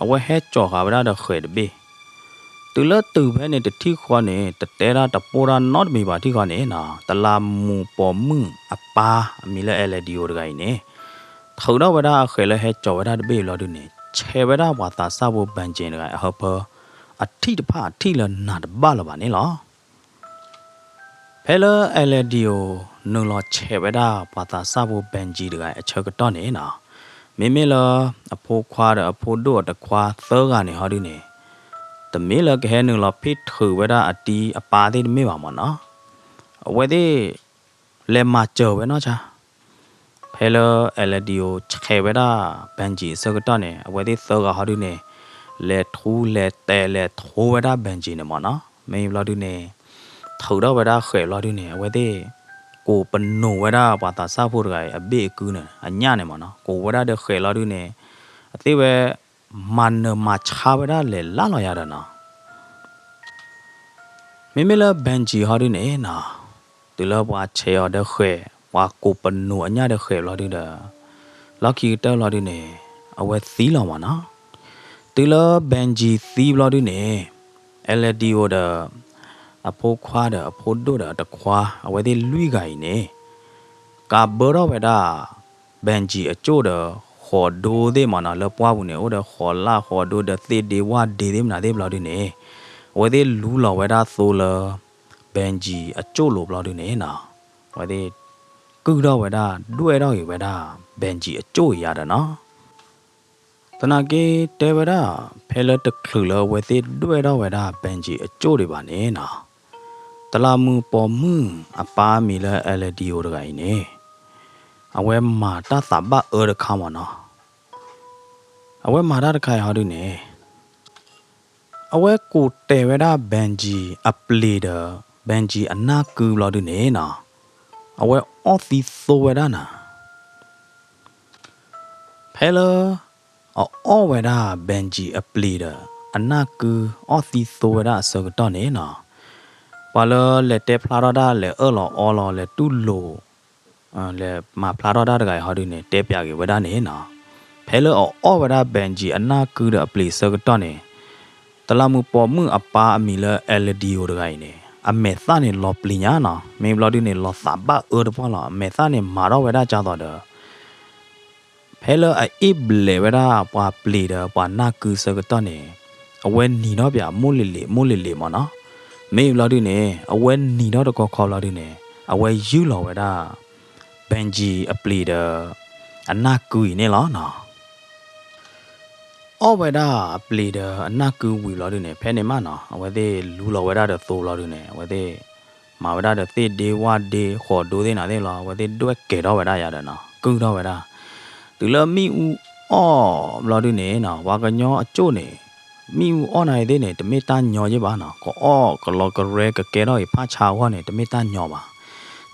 အဝဲဟဲကၠီၤဃာ်ဝဲဒၣ်ဒီးဃဲၤတဘ့ၣ်, တုၤလၢတုၤဖဲန့ၣ်တထံၣ်ဃီန့ၣ် တတဲတၢ်တပိၢ်တၢ်နီတမံၤဘၣ်ထံၣ်ဃီန့ၣ်နီၤ တလးမူးပိာ်မုၣ်အပၢ်အမံၤလၢ အဲလဲးဒံအိၣ် တဂၤအံၤန့ၣ် ထုးထီၣ်ဝဲဒၣ်အဃဲၤလၢဟဲကၠီၤဝဲဒၣ်တဘ့ၣ်လီၤဒုန့ၣ် ဆဲးဝဲဒၣ်ပှၤသးစၢ်ဖိ Benji တဂၤအဟၢဖၢ အထံၣ်တဖၣ်အထံၣ်လၢနၤတဘၣ်လၢၤဘၣ်န့ၣ်လီၤ. ဖဲလၢ အဲလဲးဒံအိၣ် နုာ်လီၤဆဲးဝဲဒၣ်ပှၤသးစၢ်ဖိ Benji တဂၤအံၤအဆၢကတီၢ်န့ၣ်နီၤ မ့မ့ၢ်လၢ အဖိခွါဒီးအဖိဒိၣ်အတခွါသၢဂၤန့ၣ်ဟီဒုန့ၣ် တမ့ၢ်လၢကဟဲနုာ်လီၤဖံးထုးဝဲဒၣ်အတံၤအပၢ်သ့ၣ်တမ့ၢ်ဘၣ်မၢ်နီၤ အဝဲသ့ၣ် လဲၤမၤစၢၤဝဲနီၢ်ဆါ ဖဲလၢ အဲလဲးဒံအိၣ် ဆဲးဝဲဒၣ် Benji အဆၢကတီၢ်န့ၣ် အဝဲသ့ၣ်သၢဂၤဟီဒုန့ၣ် လဲၤထူလဲၤတဲာ်လဲၤထိဝဲဒၣ် Benji န့ၣ်မၢ်နီၤ မ့ၢ်ဘျီဒုန့ၣ် ထုးထီၣ်ဝဲဒၣ်ဃဲၤဘျီဒုန့ၣ် အဝဲသ့ၣ် ကိးပနိးဝဲဒၣ်ပှၤသးစၢ်ဖိတဂၤအံၤ အဘ့ၣ်အကုန့ၣ် အညၣ်န့ၣ်မၢ်နီၤ ကိးဝဲဒၣ်ဒီးဃဲၤလီၤဒုန့ၣ် အသ့ၣ်ဝဲ မၤနၢၤမၤဆါဝဲဒၣ်လဲၤလၢ်လီၤယၤဒီးနီၤ မ့မ့ၢ်လၢ Benji ဟီဒုန့ၣ်နီၤ တုၤလၢပှၤဆဲးအီၤဒီးဃဲၤ ပှၤကိးပနိးအညၣ်ဒီးဃဲၤဘျီဒုဒီး လီၢ်ခံကတၢၢ်ဘျီဒုန့ၣ် အဝဲသံလီၤမၢ်နီၤ တုၤလၢ Benji သံဘျီဒုန့ၣ် အဲလဲးဒံအိၣ်ဒီး အဖိခွါဒီးအဖိဒိၣ်ဒီးအတခွါ အဝဲသ့ၣ်လွံၢ်ဂၤအံၤန့ၣ် ကးဘၢထီၣ်ဝဲဒၣ် Benji အကၠိၣ်ဒီးဃီးဒိသ့ၣ်မၢ်နီၤ လၢပှၢ်ပူၤန့ၣ် အိၣ်ဒီးဃီးလၢ်ဃီးဒိဒီးသ့ၣ်ဒ့ဝၣ်ဒ့သ့ၣ်မနုၤသ့ၣ်ဘျီဒုန့ၣ် အဝဲသ့ၣ်လူလီၤဝဲဒၣ်သိလၢ Benji အကၠိၣ်လိၤဘျီဒုန့ၣ်နီၤ အဝဲသ့ၣ် ကုၢ်ထီၣ်ဝဲဒၣ် ဒွဲၣ်ထီၣ်ဂ့ၤဝဲဒၣ် Benji အကၠိၣ်အံၤယၤဒီးနီၤ သနာ်က့တဲဝဲဒၣ် ဖဲလၢတချုးလၢအဝဲသ့ၣ်ဒွဲၣ်ထီၣ်ဝဲဒၣ် Benji အကၠိၣ်ဒံးဘၣ်န့ၣ်နီၤ တလးမူးပိာ်မုၣ်အပၢ်မံၤလၢ အဲလဲးဒံ အိၣ်တဂၤအံၤန့ၣ် အဝဲမၤတၢ်သးဘၣ်အၢတခါမၢ်နီၤ အဝဲမၤတၢ်တခါအံၤဟီဒုန့ၣ် အဝဲကိးတဲာ်ဝဲဒၣ် Benji အပျ့ၤဒီး Benji အနၢ်ကုဘျီဒုန့ၣ်နီၤ အဝဲအီၣ်သံသိဝဲဒၣ်နၤ ဖဲလၢ အအီၣ်ဝဲဒၣ် Benji အပျ့ၤဒီး အနၢ်ကုအီၣ်သံသိဝဲဒၣ်အဆၢကတီၢ်န့ၣ်နီၤ ပှၤလၢလဲၤတဲဖျါထီၣ်တၢ် လဲၤအၢၣ်လီၤအီလီၤ လဲၤတူၢ်လိာ် လဲၤမၤဖျါထီၣ်တၢ်တဂၤအံၤဟီဒုန့ၣ် တဲပၠးက့ၤဝဲဒၣ်န့ၣ်နီၤ ဖဲလၢအအီၣ်ဝဲဒၣ် Benji အနၢ်ကုဒီးအပျ့ၤအဆၢကတီၢ်န့ၣ် တလးမူးပိာ်မုၣ်အပၢ်အမံၤလၢ အဲလဲးဒံ အိၣ်တဂၤအံၤန့ၣ် အမဲာ်သၣ်န့ၣ်လီၤပျံၤညါနီၤ မ့ၢ်ဘျီဒုန့ၣ် လီၤသးဘၣ်အၢတပှၢ်လီၤ အမဲာ်သၣ်န့ၣ်မၤထီၣ်ဝဲဒၣ်ကၢ်သိးဒီး ဖဲလၢအအ့ၣ်ဘျဲးဝဲဒၣ်ပှၤပျ့ၤဒီးပှၤနၢ်ကုဆၢကတီၢ်န့ၣ် အဝဲနံၤထီၣ်ပၠးမိၢ်လ့ၤလ့ၤ မိၢ်လ့ၤလ့ၤမၢ်နီၤ မ့ၢ်ဘျီဒုန့ၣ် အဝဲနံၤထီၣ်တခီခီဘျီဒုန့ၣ် အဝဲယုၢ်လီၤဝဲဒၣ် Benji အပျ့ၤဒီး အနၢ်ကုအံၤန့ၣ်လီၤနီၤ အီၣ်ဝဲဒၣ်အပျ့ၤဒီးအနၢ်ကုဝံၤဘျီဒုန့ၣ် ဖဲန့ၣ်မးနီၤ အဝဲသ့ၣ်လူလီၤဝဲဒၣ်ဒီးသိဘျီဒုန့ၣ် အဝဲသ့ၣ် မၤဝဲဒၣ်ဒီးသ့ၣ်ဒ့ဝၣ်ဒ့ဃီးဒိသ့ၣ်နၤသ့ၣ်လီၤ အဝဲသ့ၣ်ဒွဲၣ်ကဲၤထီၣ်ဝဲဒၣ်ယၤဒီးနီၤ ကုၢ်ထီၣ်ဝဲဒၣ် တုၤလၢမ့ၣ်အူအီၣ်ဘျီဒုန့ၣ်နီၤ ပှၤကညီအကၠိၣ်န့ၣ် မ့ၣ်အူအီၣ်နၤအံၤသ့ၣ်န့ၣ် တမ့ၢ်တၢ်ညီယ့ၢ်ဘၣ်နီၤ ကအီၣ်ကလီကရဲကကဲထီၣ်အံၤဖးဆါအဂီၢ်န့ၣ် တမ့ၢ်တၢ်ညီဘၣ်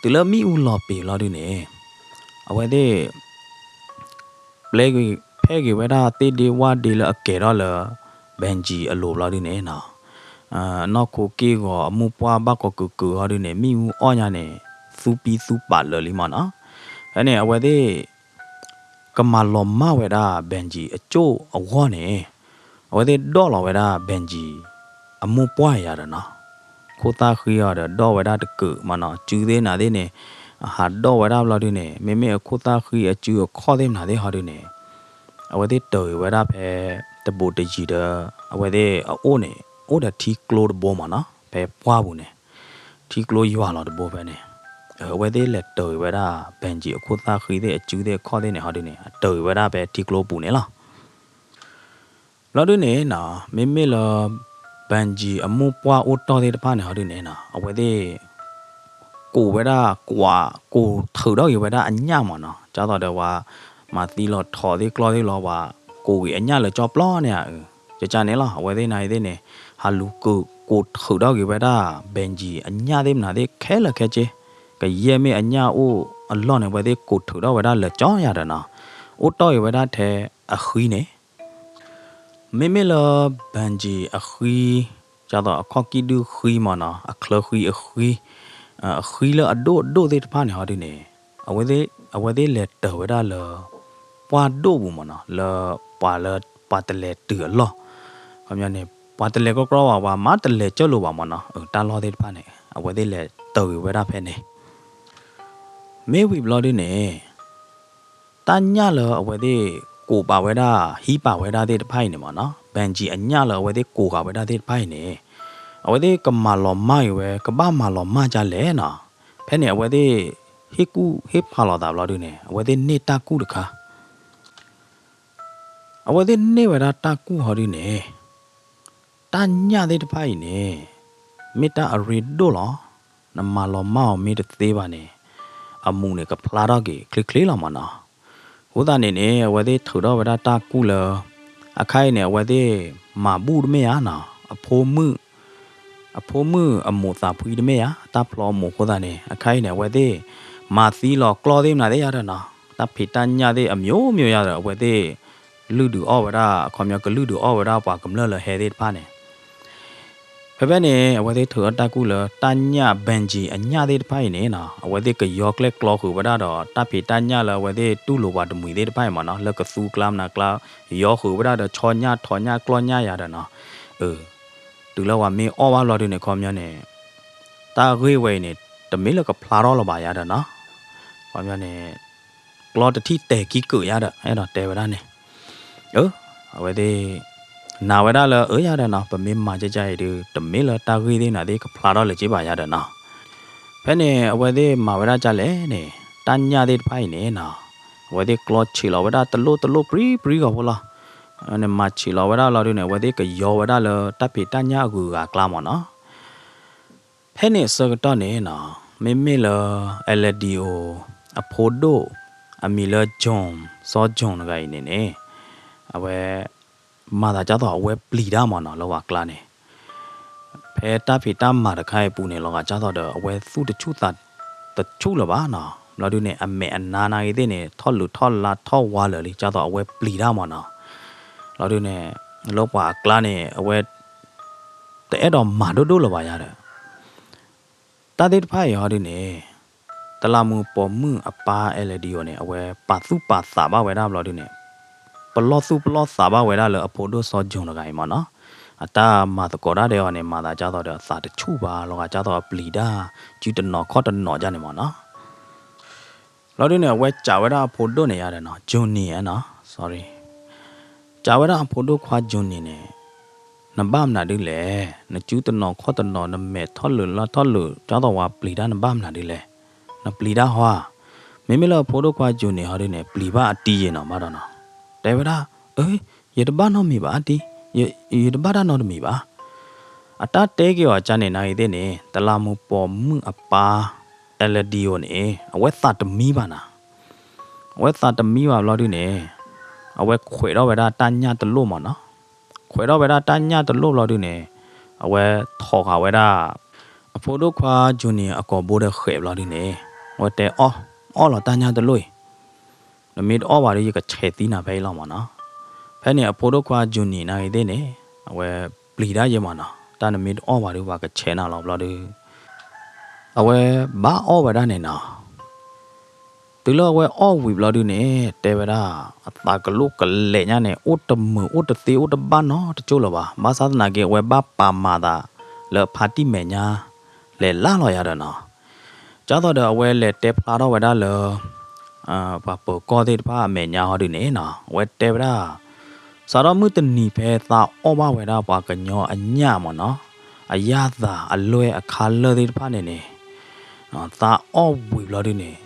တုၤလၢမ့ၣ်အူလီၤပံာ်ဘျီဒုန့ၣ် အဝဲသ့ၣ် ပျဲက့ၤဖဲက့ၤဝဲဒၣ်သ့ၣ်ဒ့ဝၣ်ဒ့လၢအကဲၤထီၣ်လၢ Benji အလိၤဘျီဒုန့ၣ်နီၤ အနီၢ်ခိက့ၢ်ဂီၤအမိၢ်ပှၢ်ဘၣ်ကိးကုာ်ကုာ်ဟီဒုန့ၣ် မ့ၣ်အူအီၣ်ညါန့ၣ် သူပံသူပာ်လၢာ်လံမၢ်နီၤ ဖဲန့ၣ် အဝဲသ့ၣ် ကမၤလီၤမၢ်ဝဲဒၣ် Benji အကၠိၣ်အဂီၢ်န့ၣ် အဝဲသ့ၣ်ဒိးလီၤဝဲဒၣ် Benji အမိၢ်ပှၢ်ယၤဒီးနီၤ ခိၣ်သၣ်ဃံအီၤဒီးဒိးဝဲဒၣ်တကုာ်မၢ်နီၤ စုသ့ၣ်နၤသ့ၣ်န့ၣ် အဟးဒိးဝဲဒၣ်ဘျီဒုန့ၣ် မ့မ့ၢ်အခိၣ်သၣ်ဃံအစုအခီၣ်သ့ၣ်မနုၤသ့ၣ်ဟီဒုန့ၣ် အဝဲသ့ၣ်တၢၤက့ၤဝဲဒၣ်ဖဲ တဘူးတယံၤဒီး အဝဲသ့ၣ်အအိၣ်န့ၣ် အိၣ်ဒီးထံကျိတဘိမၢ်နီၤ ဖဲပှၢ်ပူၤန့ၣ် ထံကျိယွၤလီၤတဘိဖဲန့ၣ် အဝဲသ့ၣ်လဲၤတၢၤက့ၤဝဲဒၣ် Benji အခိၣ်သၣ်ဃံသ့ၣ်အစုသ့ၣ်အခီၣ်သ့ၣ်န့ၣ်ဟီဒုန့ၣ် အတၢၤက့ၤဝဲဒၣ်ဖဲထံကျိပူၤန့ၣ်လီၤ ဘျီဒုန့ၣ်နီၤ မ့မ့ၢ်လၢ Benji အမိၢ်ပှၢ်အိၣ်တီၢ်သ့ၣ်တဖၣ်န့ၣ်ဟီဒုန့ၣ်နီၤ အဝဲသ့ၣ် ကိးဝဲဒၣ်ကွၢ် ကိးထုးထီၣ်က့ၤဝဲဒၣ်အညၣ်မၢ်နီၤ ဒ်သိးဒီးပှၤ မၤသံလီၤထိးသ့ၣ်ကျီသ့ၣ်လီၤ ပှၤကိးက့ၤအညၣ်လၢကၠီပျီန့ၣ်ဧါ ကကန့ၣ်လီၤ အဝဲသ့ၣ်နၤအံၤသ့ၣ်န့ၣ် ဟးလူၤကိး ကိးထုးထီၣ်က့ၤဝဲဒၣ် Benji အညၣ်သ့ၣ်မနုၤသ့ၣ်ခဲလၢာ်ခဲဆ့ ကယဲၢ်မ့ၢ်အညၣ်အိၣ်အလီၢ်န့ၣ် အဝဲသ့ၣ်ကိးထုးထီၣ်ဝဲဒၣ်လၢကၠီယၤဒီးနီၤ အိၣ်တီၢ်က့ၤဝဲဒၣ်ထဲအဃံန့ၣ် မ့မ့ၢ်လၢ Benji အဃံ ဒ်သိးအခီၣ်ကံၢ်ဒုဃံမၢ်နီၤ အချၢဃံအဃံ အဃံလၢအဒိၣ်အဒိၣ်သ့ၣ်တဖၣ်န့ၣ်ဟီဒုန့ၣ် အဝဲသ့ၣ် အဝဲသ့ၣ်လဲၤတၢၤဝဲဒၣ်လၢ ပှၢ်ဒိၣ်ပူၤမ့ၢ်နီၤ, လၢပှၤလၢ ပှၤတလဲၤတုၤအလီၢ်, ခီပညီန့ၣ် ပှၤတလဲၤကြီကြီဘၣ် ပှၤမၤတလဲၤကၢလိာ်ဘၣ်မ့ၢ်နီၤ, တၢ်လီၢ်သ့ၣ်တဖၣ်န့ၣ် အဝဲသ့ၣ်လဲၤတၢၤက့ၤဝဲဒၣ်ဖဲန့ၣ် မ့ၢ်ဝံၤဘျီဒုန့ၣ် တၢ်ညၣ်လၢအဝဲသ့ၣ်ကိးပာ်ဝဲဒၣ် ဟံးပာ်ဝဲဒၣ်သ့ၣ်တဖၣ်အံၤန့ၣ်မ့ၢ်နီၤ, ဘၣ်ကံအညၣ်လၢအဝဲသ့ၣ်ကိးဃာ်ဝဲဒၣ်သ့ၣ်တဖၣ်အံၤန့ၣ် အဝဲသ့ၣ်ကမၤလီၤမၢ်က့ၤဝဲ ကဘၣ်မၤလီၤမၢ်ဒ်လဲၣ်နီၤ, ဖဲန့ၣ် အဝဲသ့ၣ် ဟ့ၣ်ကူၣ်ဟ့ၣ်ဖးလိာ်သးဘျီဒုန့ၣ် အဝဲသ့ၣ်န့ၢ်တၢ်ကူၣ်တခါ အဝဲသ့ၣ်န့ၢ်ဝဲဒၣ်တၢ်ကူၣ်ဟီဒုန့ၣ် တၢ်ညၣ်သ့ၣ်တဖၣ်အံၤန့ၣ် မ့ၢ်တၢ်အရ့ဒိၣ်လီၤ. နမၤလီၤမၢ်အီၤမ့ၢ်တသ့ဘၣ်န့ၣ် အမူးန့ၣ်ကဖျါထီၣ်က့ၤချ့ချ့လီၤမ့ၢ်နီၤ. အဃိသတးန့ၣ်န့ၣ် အဝဲသ့ၣ်ထုးထီၣ်ဝဲဒၣ်တၢ်ကူၣ်လၢ အခါအံၤန့ၣ် အဝဲသ့ၣ်မၤဘူၣ်တမ့ၢ်ဧါနီၤ, အဖိမုၣ် အဖိမုၣ်အမိၢ်သးဖှံတမ့ၢ်ဧါ, တၢ်ဖျီအမိၢ်အဃိသတးန့ၣ် အခါအံၤန့ၣ် အဝဲသ့ၣ် မၤသံလီၤကျီသ့ၣ်မနုၤသ့ၣ်ယါဒီးနီၤ, တၢ်ဖံးတၢ်ညၣ်သ့ၣ်အမျိုးမျိုးယါဒီး အဝဲသ့ၣ် လုၢ်ဒုးအီၣ်ဝဲဒၣ် အခီပညီကလုၢ်ဒုးအီၣ်ဝဲဒၣ်ပှၤကမျၢၢ်လၢဟဲသ့ၣ်တဖၣ်န့ၣ် ဖဲဖဲန့ၣ် အဝဲသ့ၣ်ထုးထီၣ်တၢ်ကူၣ်လၢတၢ်ညၣ် ဘၣ်ကံအညၣ်သ့ၣ်တဖၣ်အံၤန့ၣ်နီၤ, အဝဲသ့ၣ်ကယီကျဲၣ်ကျီဃုာ်ဝဲဒၣ်ဒီး တၢ်ဖံးတၢ်ညၣ်လၢအဝဲသ့ၣ်တူၢ်လိာ်ပှၤတမှံၤသ့ၣ်တဖၣ်အံၤမ့ၢ်နီၤ, လၢကသူကျါမနုၤကျါ ယီဃုာ်ဝဲဒၣ်ဒီး ဆီညၣ်ထိးညၣ်ကျီၢ်ညၣ်ယါဒီးနီၤ, အ တုၤလၢပှၤမ့ၢ်အီၣ်ဘၣ်ဘျီဒုန့ၣ် ခီပညီန့ၣ် တၢ်ဂ့ၢ်ဝဲအံၤန့ၣ် တမ့ၢ်လၢကဖျါထီၣ်လၢၤဘၣ်ယါဒီးနီၤ, ခီပညီန့ၣ် ကျီတထံၣ်တဲာ်ခံကုာ်ယါဒီး အဲၣ်ဒိးတဲဝဲဒၣ်န့ၣ်, အ အဝဲသ့ၣ် နာ်ဝဲဒၣ်လၢအၢယါဒီးနီၤ, ပမ့ၢ်မၤကကါအံၤဒုး တမ့ၢ်လၢတၢ်ဂ့ၢ်သ့ၣ်နၤသ့ၣ်ကဖျါထီၣ်လၢၤက့ဘၣ်ယါဒီးနီၤ, ဖဲန့ၣ် အဝဲသ့ၣ်မၤဝဲဒၣ်ဒ်လဲၣ်န့ၣ် တၢ်ညၣ်သ့ၣ်တဖၣ်အံၤန့ၣ်နီၤ, အဝဲသ့ၣ်ကျီဆံးလီၤဝဲဒၣ်တလိၣ်တလိၣ်ပြံပြံဂီၢ်ဖိလီၤ, မၤဆံးလီၤဝဲဒၣ်လီၤဒုန့ၣ် အဝဲသ့ၣ်ကယီဝဲဒၣ်လၢတၢ်ဖံးတၢ်ညၣ်အဂုၤအဂၤအကျါမ့ၢ်နီၤ ဖဲန့ၣ်အဆၢကတီၢ်န့ၣ်နီၤ, မ့မ့ၢ်လၢ အဲလဒီအိ အဖိဒိၣ် အမံၤလၢ John စီၤ John တဂၤအံၤန့ၣ်န့ၣ်, အဝဲ မၤသးဒ်သိးအဝဲပျံၤတၢ်မ့ၢ်နီၤ လၢပှၤကျါန့ၣ်, ဖဲတၢ်ဖံးတၢ်မၤတခါအံၤအပူၤန့ၣ် လီၤဂာ်ဒ်သိးဒီး အဝဲသူၣ်တဆူၣ်သးတဆူၣ်လၢၤဘၣ်နီၤ, ဘျီဒုန့ၣ် အမဲာ်အနါနာ်ဂ့ၤသ့ၣ်န့ၣ် ထီၣ်လုးထီၣ်လါထီၣ်ဝါလၢာ်လံ ဒ်သိးအဝဲပျံၤတၢ်မ့ၢ်နီၤ, ဘျီဒုန့ၣ် လၢပှၤအကျါန့ၣ် အဝဲ တအဲၣ်ဒိးမၤဒိၣ်ဒိၣ်လၢၤဘၣ်ယါဒီး တၢ်သ့ၣ်တဖၣ်အံၤဟီဒုန့ၣ်, တလးမူပိာ်မုၣ်အပၢ် အဲလဒီအိ န့ၣ် အဝဲပာ်သူၣ်ပာ်သးဘၣ်ဝဲဒၣ်ဘျီဒုန့ၣ်, ပလီၢ်သူၣ်ပလီၢ်သးဘၣ်ဝဲဒၣ်လၢအဖိဒိၣ်စီၤ John တဂၤအံၤမ့ၢ်နီၤ, အတၢ်မၤသကိးတၢ်ဒီးအီၤန့ၣ် မၤသးဒ်သိးဒီးအသးတဆူၣ်ဘၣ် လီၤဂာ်ဒ်သိးအပျံၤတၢ် စုတနီၤခီၣ်တနီၤဒ်န့ၣ်မ့ၢ်နီၤ လီၤဒုန့ၣ် အဝဲစံးဝဲဒၣ်အဖိဒိၣ်န့ၣ်ယါဒီးနီၤ Johnny နီၤ sorry စံးဝဲဒၣ်အဖိဒိၣ်ခွါ Johnny န့ၣ်, နဘၣ်မနုၤဒ်လဲၣ်, နစုတနီၤခီၣ်တနီၤ နမဲာ်ထီၣ်လုာ်လါထီၣ်လုာ် ဒ်သိးဝဲပျံၤတၢ် နဘၣ်မနုၤဒ်လဲၣ်, နပျံၤတၢ်ဟီဧါ, မ့မ့ၢ်လၢအဖိဒိၣ်ခွါ Johnny ဟီဒုန့ၣ် ပျံၤဘၣ်အတံၤယဲၢ်နီၤ ဘၣ်ဒီးနီၤ, တဲဝဲဒၣ်, အၢ ယတဘၣ်နီတမံၤဘၣ်အတံၤ, ယတဘၣ်တၢ်နီတမံၤဘၣ် အတၢ်တဲက့ၤအီၤကန့ၣ် နာ်ဂ့ၤသ့ၣ်န့ၣ် တလးမူပိာ်မုၣ်အပၢ် အဲလဒီအိ န့ၣ် အဝဲသးတမံဘၣ်နီၤ, အဝဲသးတမံဘၣ်ဘျီဒုန့ၣ်, အဝဲခွဲးထီၣ်ဝဲဒၣ်တၢ်ညၣ်တလိၣ်မ့ၢ်နီၤ, ခွဲးထီၣ်ဝဲဒၣ်တၢ်ညၣ်တလိၣ်ဘျီဒုန့ၣ်, အဝဲထိးဃာ်ဝဲဒၣ် အဖိဒိၣ်ခွါ Johnny အကိာ်ဘိဒီးဃဲးဘျီဒုန့ၣ်, အဝဲတဲအီၣ်, အီၣ်လီၤတၢ်ညၣ်တလိၣ်အံၤ နမ့ၢ်တအီၣ်ဘၣ်ဒီး ယကဆဲးသံနၤဖဲအံၤလီၤမ့ၢ်နီၤ, ဖဲန့ၣ်အဖိဒိၣ်ခွါ Johnny နာ်ဂ့ၤသ့ၣ်န့ၣ်, အဝဲပျံၤတၢ်ယဲၢ်မ့ၢ်နီၤ, တၢ်နမ့ၢ်တအီၣ်ဘၣ်ဒီး ပှၤကဆဲးနၤလီၤဘျီဒု အဝဲဘၣ်အီၣ်ဝဲဒၣ်န့ၣ်နီၤ, တုၤလၢအဝဲအီၣ်ဝံၤဘျီဒုန့ၣ် တဲဝဲဒၣ်, အသးကလိၣ်ကလဲာ်ညါန့ၣ် အိၣ်တမုာ်အိၣ်တသ့အိၣ်တဘၣ်နီတကၠိၢ်လၢၤဘၣ်, ဘၣ်ဆၣ်သနာ်က့ အဝဲဘၣ်ပာ်မၤသးလၢအဖါတံၢ်မဲာ်ညါ လဲၤလၢ်လီၤယၤဒီးနီၤ ဒ်သိးဒီးအဝဲလဲၤတဲဖျါထီၣ်ဝဲဒၣ်လၢ ပှၤပၢၤကီၢ်သ့ၣ်တဖၣ်အမဲာ်ညါဟီဒုန့ၣ်နီၤ, အဝဲတဲဝဲဒၣ်, စးထီၣ်မုၢ်တနံၤဖဲသးအီၣ်ဘၣ်ဝဲဒၣ်ပှၤကညီအညၣ်မ့ၢ်နီၤ, အယၣ်သးအလွဲၢ်အခါလၢာ်သ့ၣ်တဖၣ်န့ၣ်န့ၣ်, သးအီၣ်ဝံၤဘျီဒုန့ၣ်,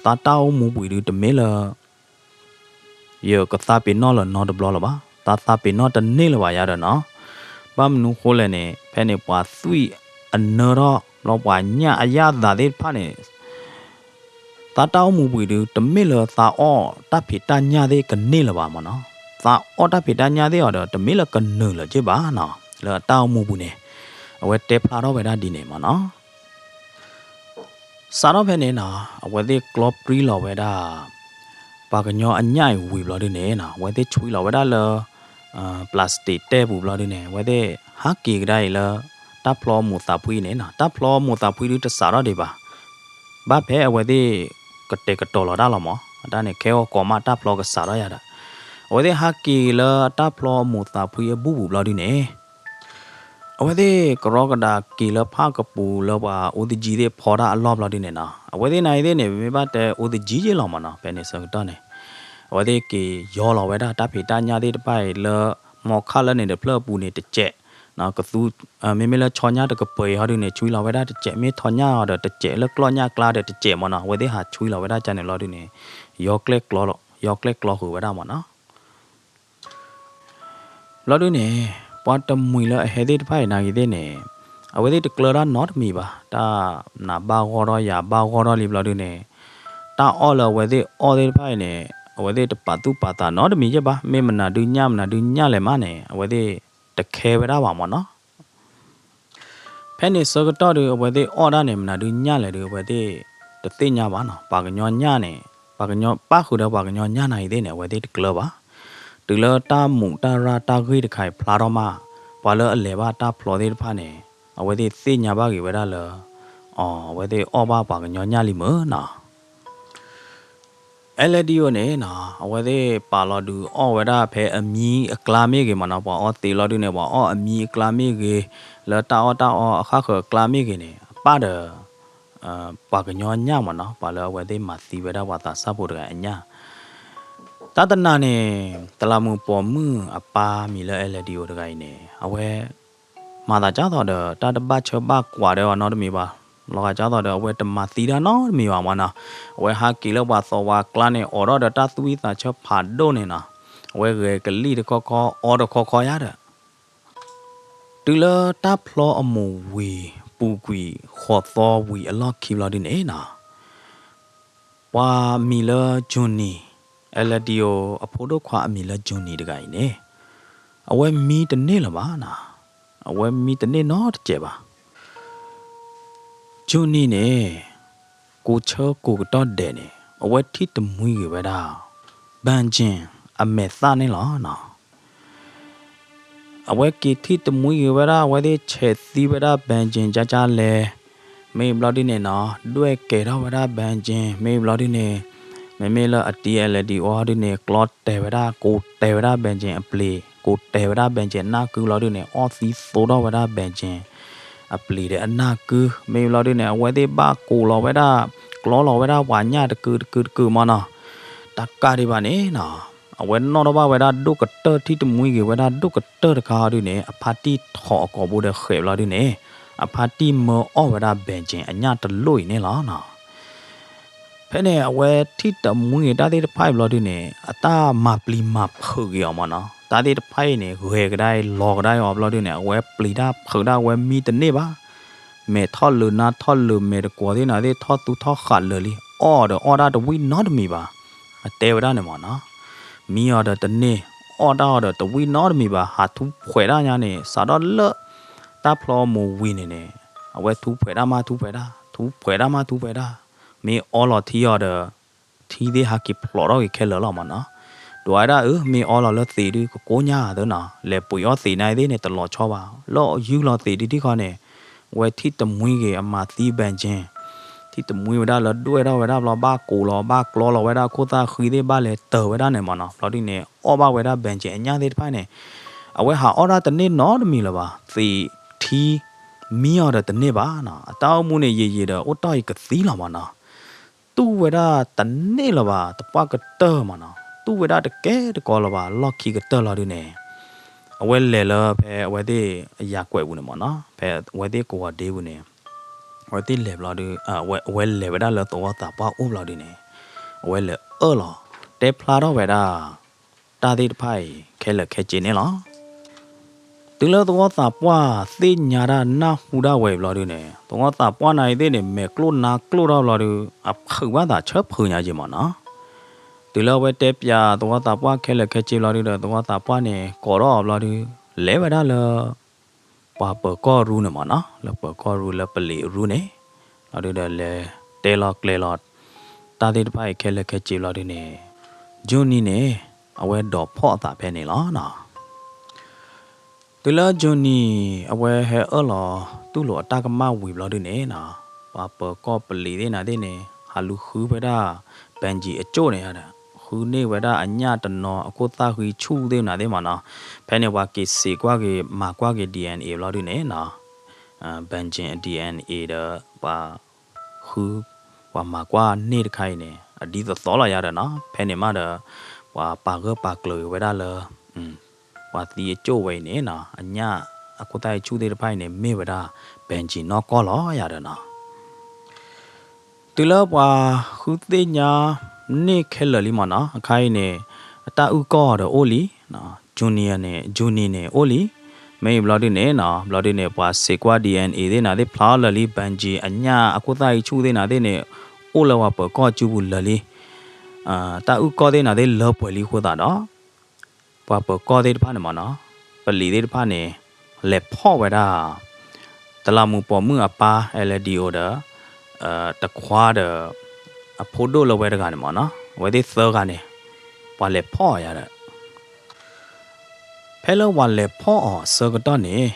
သးတၢ်အိၣ်မူပှံၤဒုတမ့ၢ်လၢ ယကသးပ့ၤနီၣ်လၢၤနီတဘျီလၢၤဘၣ်, သးသးပ့ၤနီၣ်တန့ၢ်လၢၤဘၣ်ယၤဒီးနီၤ, ဘၣ်မနုၤဃိလဲၣ်န့ၣ် ဖဲန့ၣ်ပှၤသွံၣ်အနၢထီၣ် ဘျီပှၤညၣ်အယၣ်သးသ့ၣ်တဖၣ်န့ၣ် သးတၢ်အိၣ်မူပှံၤဒု တမ့ၢ်လၢသးအီၣ်တၢ်ဖံးတၢ်ညၣ်သ့ၣ်ကန့ၢ်လၢၤဘၣ်မ့ၢ်နီၤ, သးအီၣ်တၢ်ဖံးတၢ်ညၣ်သ့ၣ်အီၤဒီး တမ့ၢ်လၢကနုာ်လၢၤက့ဘၣ်နီၤ, လၢအတၢ်အိၣ်မူပူၤန့ၣ် အဝဲတဲဖျါထီၣ်ဝဲဒၣ်ဒ်န့ၣ်မ့ၢ်နီၤ. စးထီၣ်ဖဲန့ၣ်နီၤ အဝဲသ့ၣ်ကျီပြံလီၤဝဲဒၣ် ပှၤကညီအညၣ်အံၤဝံၤဘျီဒုန့ၣ်နီၤ အဝဲသ့ၣ်ဆွံလီၤဝဲဒၣ်လၢ plastic တဲပူၤဘျီဒုန့ၣ် အဝဲသ့ၣ်ဟးက့ၤကဒါအံၤလၢ တၢ်ဖျီမိၢ်သးဖှံန့ၣ်နီၤ, တၢ်ဖျီမိၢ်သးဖှံဒုတစးထီၣ်ဒံးဘၣ်, ဘၣ်ဖဲအဝဲသ့ၣ် ကတဲာ်ကတီၤလီၤတၢ်လီၤမး, အတၢ်န့ၣ် ခဲအံၤကိးမးတၢ်ဖျီကစးထီၣ်ယၤဒီး, အဝဲသ့ၣ်ဟးက့ၤလၢတၢ်ဖျီအမိၢ်သးဖှံအဘူၣ်ပူၤဘျီဒုန့ၣ် အဝဲသ့ၣ်ကရီကဒါက့ၤလၢဖၣ်ကပူၤလၢပှၤအိၣ်သယံၤသ့ၣ်ဖီတၢ်အလီၢ်ဘျီဒုန့ၣ်နီၤ, အဝဲသ့ၣ်နၤအံၤသ့ၣ်န့ၣ် ပမ့ၢ်ဘၣ်တဲအိၣ်သယံၤယ့ၢ်လီၤမးနီၤ, ဖဲန့ၣ်ဆၢကတီၢ်န့ၣ် အဝဲသ့ၣ်က့ၤယီလီၤဝဲဒၣ်တၢ်ဖံးတၢ်ညၣ်သ့ၣ်တဖၣ်အံၤလၢ မီခါလၢန့ၣ်တဖျၢၣ်အပူၤန့ၣ်တစဲး, ကသူ မ့မ့ၢ်လၢဆီညၣ်တကပၤအံၤဟီဒုန့ၣ် ဆွံလီၤဝဲဒၣ်တစဲး, မ့ၢ်ထီညၣ်အီၤဒီးတစဲး, လၢကျီၢ်ညၣ်ကျါဒီးတစဲးမးနီၤ, အဝဲသ့ၣ်ဟးဆွံလီၤဝဲဒၣ်ကန့ၣ်ဘျီဒုန့ၣ် ယီကျဲၣ်ကျီဃုာ်ဝဲဒၣ်မးနီၤ. ဘျီဒုန့ၣ် ပှၤတမှံၤလၢအဟဲသ့ၣ်တဖၣ်အံၤနၤဂ့ၤသ့ၣ်န့ၣ် အဝဲသ့ၣ်တကျၢၤတၢ်နီတမံၤဘၣ်, တၢ်နးဘၣ်ဂီၢ်ထီၣ်ယၤဘၣ်ဂီၢ်ထီၣ်လံဘျီဒုန့ၣ် တၢ်အီၣ်လၢအဝဲသ့ၣ်အီၣ်သ့ၣ်တဖၣ်အံၤန့ၣ် အဝဲသ့ၣ်တပာ်သူၣ်ပာ်သးနီတမံၤယ့ၢ်ဘၣ်, မ့ၢ်မနုၤဒုညၣ်မနုၤဒုညၣ်လဲၣ်မးန့ၣ် အဝဲသ့ၣ်တခဲဝဲဒၣ်ဘၣ်မးနီၤ. ဖဲန့ၣ်ဆၢကတီၢ်ဒု အဝဲသ့ၣ်အီၣ်ဒၣ်န့ၣ် မနုၤဒုညၣ်လဲၣ်ဒု အဝဲသ့ၣ်တသ့ၣ်ညါဘၣ်နီၤ, ပှၤကညီညၣ်န့ၣ် ပှၤကညီပၣ်ဃုာ်ဒီးပှၤကညီညၣ်နၤဂ့ၤသ့ၣ်န့ၣ် အဝဲသ့ၣ်တကျၢၤဘၣ်. တုၤလၢတၢ်မူးတၢ်ရၢ်တၢ်ဂ့ၢ်တခါအံၤဖျါထီၣ်မး ပှၤလၢအလဲၤဘၣ်တၢ်ဖျီသ့ၣ်တဖၣ်န့ၣ် အဝဲသ့ၣ်သ့ၣ်ညါဘၣ်ဂ့ၤဝဲဒၣ်လၢ အဝဲသ့ၣ်အီၣ်ဘၣ်ပှၤကညီညၣ်လံမုၢ်နီၤ. အဲလဲဒံအိၣ်န့ၣ်နီၤ အဝဲသ့ၣ်ပာ်လီၤဒုးအီၣ်ဝဲဒၣ်ဖဲအမံအကျါမ့ၢ်ဂ့ၤမးနီၤ, ပှၤအီသံးလီၤဒုန့ၣ် ပှၤအီၣ်အမံအကျါမ့ၢ်ဂ့ၤ, လၢတၢ်အီၣ်တၢ်အီအခါဃၢၤအကျါမ့ၢ်ဂ့ၤန့ၣ် အပၣ်ဒီး ပှၤကညီညၣ်မးနီၤ, ပှၤလၢအဝဲသ့ၣ်မၤသံဝဲဒၣ်ပှၤသးစၢ်ဖိတဂၤအညၣ် တၢ်တနၤန့ၣ် တလးမူးပိာ်မုၣ်အပၢ်မံၤလၢအဲလဲဒံအိၣ်တဂၤအံၤန့ၣ် အဝဲ မၤသးဒ်သိးဒီး တၢ်တဘၣ်ဆၢဘၣ်ကွၢ်ဒီးအီၤနီတမံၤဘၣ်, လီၤဂာ်ဒ်သိးဒီး အဝဲတမၤသံတၢ်နီတမံၤဘၣ်မးနီၤ, အဝဲဟးက့ၤလၢပှၤသီဝါကျါန့ၣ် အိးထီၣ်ဒီးတၢ်သူၣ်ဝံၣ်သးဆၢဖးဒိၣ်န့ၣ်နီၤ, အဝဲဂဲၤကလံၣ်တခီခီ အီတခီခီယါဒီး တုၤလၢတၢ်ဖျီအမိၢ်ဝံၤ ပူၤကွံာ်ဃိးသီဝံၤအလီၢ်ခံဘျီဒုန့ၣ်နီၤ, ပှၤမံၤလၢ Johnny, အဲလဲဒံအိၣ်အဖိဒိၣ်ခွါအမံၤလၢ Johnny တဂၤအံၤန့ၣ် အဝဲမံတန့ၢ်လၢၤဘၣ်နီၤ, အဝဲမံတန့ၢ်နီတစဲးဘၣ်. Johnny န့ၣ် ကိးဆၢကိးကတီၢ်ဒဲးန့ၣ် အဝဲထံၣ်တမှံဂ့ၤဝဲဒၣ် Benjamin အမဲာ်သၣ်န့ၣ်လီၤနီၤ. အဝဲက့ၤထံၣ်တမှံဂ့ၤဝဲဒၣ် အဝဲသ့ၣ်ဆဲးသံဝဲဒၣ် Benjamin ကၠါကၠါလဲၣ်, မ့ၢ်ဘျီဒုန့ၣ်နီၤ ဒွဲၣ်ကဲၤထီၣ်ဝဲဒၣ် Benjamin, မ့ၢ်ဘျီဒုန့ၣ် မ့မ့ၢ်လၢအတံၤအဲလဲဒံအိၣ်ဒုန့ၣ် ကျီတဲာ်ဝဲဒၣ် ကိးတဲာ်ဝဲဒၣ် Benjamin အပျ့ၤ, ကိးတဲာ်ဝဲဒၣ် Benjamin အနၢ်ကုလီၤဒုန့ၣ် အီၣ်သံသိထီၣ်ဝဲဒၣ် Benjamin အပျ့ၤဒီးအနၢ်ကု, မ့ၢ်ဘျီဒုန့ၣ် အဝဲသ့ၣ်ဘၣ်ကိးလီၤဝဲဒၣ် ကျီလီၤဝဲဒၣ်ပှၤညၣ်တကုာ်တကုာ်တကုာ်မးနီၤ, တကးဒံးဘၣ်န့ၣ်နီၤ အဝဲနီၣ်ထီၣ်ဘၣ်ဝဲဒၣ်ဒိၣ်ကတၢၢ် ထံၣ်တမှံဂ့ၤဝဲဒၣ်ဒိၣ်ကတၢၢ်တခါအီၤဒုန့ၣ် အဖါတံၢ်ထီၣ်အကိာ်ဘိဒီးဃဲးဘျီဒုန့ၣ် အဖါတံၢ်မၢအီၣ်ဝဲဒၣ် Benjamin အညၣ်တလိၣ်အံၤန့ၣ်လီၤနီၤ. ဖဲန့ၣ် အဝဲထံၣ်တမှံဂ့ၤတၢ်သ့ၣ်တဖၣ်အံၤဘျီဒုန့ၣ် အတၢ်မၤပျံၤမၤဖုးက့ၤအီၤမးနီၤ, တၢ်သ့ၣ်တဖၣ်အံၤန့ၣ် ဂဲၤကဒါအံၤလီၤကဒါအီၤဘျီဒုန့ၣ် အဝဲပျံၤတၢ်ဖုးတၢ် အဝဲမံတန့ၢ်ဘၣ် မဲာ်ထီၣ်လၢာ်နါထီၣ်လၢာ် မဲာ်တကွီၤသ့ၣ်နၤသ့ၣ်ထီၣ်သူထီၣ်ဃာ်လၢာ်လံ, အီၣ်ဒီးအီၣ်တၢ်တဝံၣ်နီတမံၤဘၣ်, အတဲဝဲဒၣ်န့ၣ်မးနီၤ, မံအီၤဒီးတန့ၢ်, အီၣ်တၢ်အီၤဒီးတဝံၣ်နီတမံၤဘၣ်, ဟးထူဖှဲးတၢ်ညါန့ၣ် စးထီၣ်လၢ တၢ်ဖျီမိၢ်ဝံၤန့ၣ်န့ၣ် အဝဲထူဖှဲးတၢ်မးထူဖှဲးတၢ်, ထူဖှဲးတၢ်မးထူဖှဲးတၢ်, မ့ၢ်အီလီၤထံအီၤဒီး ထံသ့ၣ်ဟးက့ၤဖျိးထီၣ်က့ၤခဲလၢာ်လီၤမးနီၤ, ဒွးဝဲဒၣ်အၢ မ့ၢ်အီလီၤလၢသံးဒုး ကကိညါသနီၤ, လဲၤပှ့ၤအီၣ်သံးနၤသ့ၣ်န့ၣ် တလီၤဆီဘၣ်, လၢအယုၢ်လီၤသံးဒုးထံၣ်ခီန့ၣ်, အဝဲထံၣ်တမှံဂ့ၤအမၤသံ Benjamin, ထံၣ်တမှံဝဲဒၣ်လၢဒွဲၣ်ထီၣ်ဝဲဒၣ်ဘျီ ဘၣ်ကိးလီၤ ဘၣ်ကျီလီၤဝဲဒၣ်ခိၣ်သၣ်ဃံသ့ၣ် ဘၣ်လဲၤတၢၤဝဲဒၣ်န့ၣ်မးနီၤ, ဘျီဒုန့ၣ် အီၣ်ဘၣ်ဝဲဒၣ် Benjamin အညၣ်သ့ၣ်တဖၣ်န့ၣ်, အဝဲဟးအီၣ်တၢ်တန့ၢ်နီတမံၤလၢၤဘၣ်, သံးထံ မံအီၤဒီးတန့ၢ်ဘၣ်နီၤ, အတၢ်အိၣ်မူန့ၣ်ယံာ်ယံာ်ဒီး အိၣ်တီၢ်အံၤကသံလီၤမးနီၤ, တူၢ်ဝဲဒၣ်တန့ၢ်လၢၤဘၣ် တပှၢ်ကတၢၢ်မးနီၤ, တူၢ်ဝဲဒၣ်တကဲတကိးလၢၤဘၣ် လီၢ်ခံကတၢၢ်လီၤဒုန့ၣ်, အဝဲလဲၤလၢဖဲအဝဲသ့ၣ်အယၤကွဲးပူၤန့ၣ်မးနီၤ, ဖဲအဝဲသ့ၣ်ကဝီၤဒ့ပူၤန့ၣ်, အဝဲသ့ၣ်လဲၤဘျီဒု, အဝဲလဲၤဝဲဒၣ်လၢသဝီသးပှၢ်အိၣ်ဘျီဒုန့ၣ်, အဝဲလဲၤအၢၣ်လီၤ တဲဖျါထီၣ်ဝဲဒၣ် တၢ်သ့ၣ်တဖၣ်အံၤ ခဲလၢာ်ခဲဆ့န့ၣ်လီၤ. တုၤလၢသဝီသးပှၢ်သ့ၣ်ညါတၢ်နၢ်ဟူဒၣ်ဝဲအံၤဘျီဒုန့ၣ်, သဝီသးပှၢ်နၤအံၤသ့ၣ်န့ၣ် မဲာ်ကျိၣ်နါကျိၣ်ထီၣ်ဘျီဒု, အဖုးဘၣ်သးဆၢဖုးညါက့ၤမးနီၤ, တုၤလၢအဝဲတဲပၠးသဝီသးပှၢ်ခဲလၢာ်ခဲဆ့ဘျီဒုဒီး သဝီသးပှၢ်န့ၣ် ကိးထီၣ်အီၤဘျီဒု, လဲၤဝဲဒၣ်လၢ ပှၤပၢၤကီၢ်ရူန့ၣ်မးနီၤ, လၢပၢၤကီၢ်ရူလၢပလံးရူန့ၣ်, ဘျီဒုဒီးလဲၤတဲလီၤကျဲၤလီၤ တၢ်သ့ၣ်တဖၣ်အံၤခဲလၢာ်ခဲဆ့ဘျီဒုန့ၣ်, Johnny န့ၣ် အဝဲဒိးဖီၣ်အသးဖဲန့ၣ်လီၤနီၤ. တုၤလၢ Johnny အဝဲဟဲအၢၣ်လီၤတူၢ်လိာ်အတၢ်ကမၣ်ဝံၤဘျီဒုန့ၣ်နီၤ, ပှၤပၢၤကီၢ်ပလံးသ့ၣ်နၤသ့ၣ်န့ၣ် အလူၤဃုဖဲဒၣ် Benji အကၠိၣ်န့ၣ်ယါဒီး ဃုန့ၢ်ဝဲဒၣ်အညၣ်တနီၤ အခိၣ်သၣ်ဃံဆူၣ်သ့ၣ်မနုၤသ့ၣ်မးနီၤ, ဖဲန့ၣ်ပှၤက့ၤစံးကွၢ်က့ၤ မၤကွၢ်က့ၤ DNA ဘျီဒုန့ၣ်နီၤ, Benji အ DNA ဒီး ပှၤ ဃု ပှၤမၤကွၢ်န့ၢ်တခါအံၤန့ၣ် အဒ်သိးသိးလီၤယါဒီးနီၤ, ဖဲန့ၣ်မးဒီး ပှၤပာ်ဂၢၢ်ပာ်ကျၢၤက့ၤဝဲဒၣ်လၢ ပှၤသံအကၠိၣ်ဝဲအံၤန့ၣ်နီၤ, အညၣ်အခိၣ်သၣ်အံၤဆူၣ်သ့ၣ်တဖၣ်အံၤန့ၣ် မ့ၢ်ဝဲဒၣ် Benji နီၢ်ကီၢ်လီၤယါဒီးနီၤ. တုၤလၢပှၤဃုသ့ၣ်ညါန့ၢ်ခဲလၢာ်လံမးနီၤ, အခါအံၤန့ၣ် အတၢ်အုၣ်ကီၢ်ဒီးအိၣ်လံ, Junior န့ၣ် Juni န့ၣ်အိၣ်လံ, မ့ၢ်အံၤဘျီဒုန့ၣ်နီၤ, ဘျီဒုန့ၣ် ပှၤစံးကွၢ် DNA သ့ၣ်နၤသ့ၣ်ဖျါအီၤလၢာ်လံ, Benji အညၣ်အခိၣ်သၣ်အံၤဆူၣ်သ့ၣ်နၤသ့ၣ်န့ၣ် အိၣ်လၢပှၤပၢၤကီၢ်စုပူၤလၢာ်လံ, တၢ်အုၣ်ကီၢ်သ့ၣ်နၤသ့ၣ်လၢပှဲၤလံအဃိသတးဒီး ပှၤပၢၤကီၢ်သ့ၣ်တဖၣ်န့ၣ်မးနီၤ, ပလံၤသ့ၣ်တဖၣ်န့ၣ် လဲၤဖီၣ်ဝဲဒၣ် တလးမူးပိာ်မုၣ်အပၢ် Eladio ဒီး တခွါဒီး အဖိဒိၣ်လၢဝဲတဂၤန့ၣ်မးနီၤ, အဝဲသ့ၣ်သၢဂၤန့ၣ် ပှၤလဲၤဖီၣ်အီၤယါဒီး ဖဲလၢပှၤလဲၤဖီၣ်အီၤအဆၢကတီၢ်န့ၣ်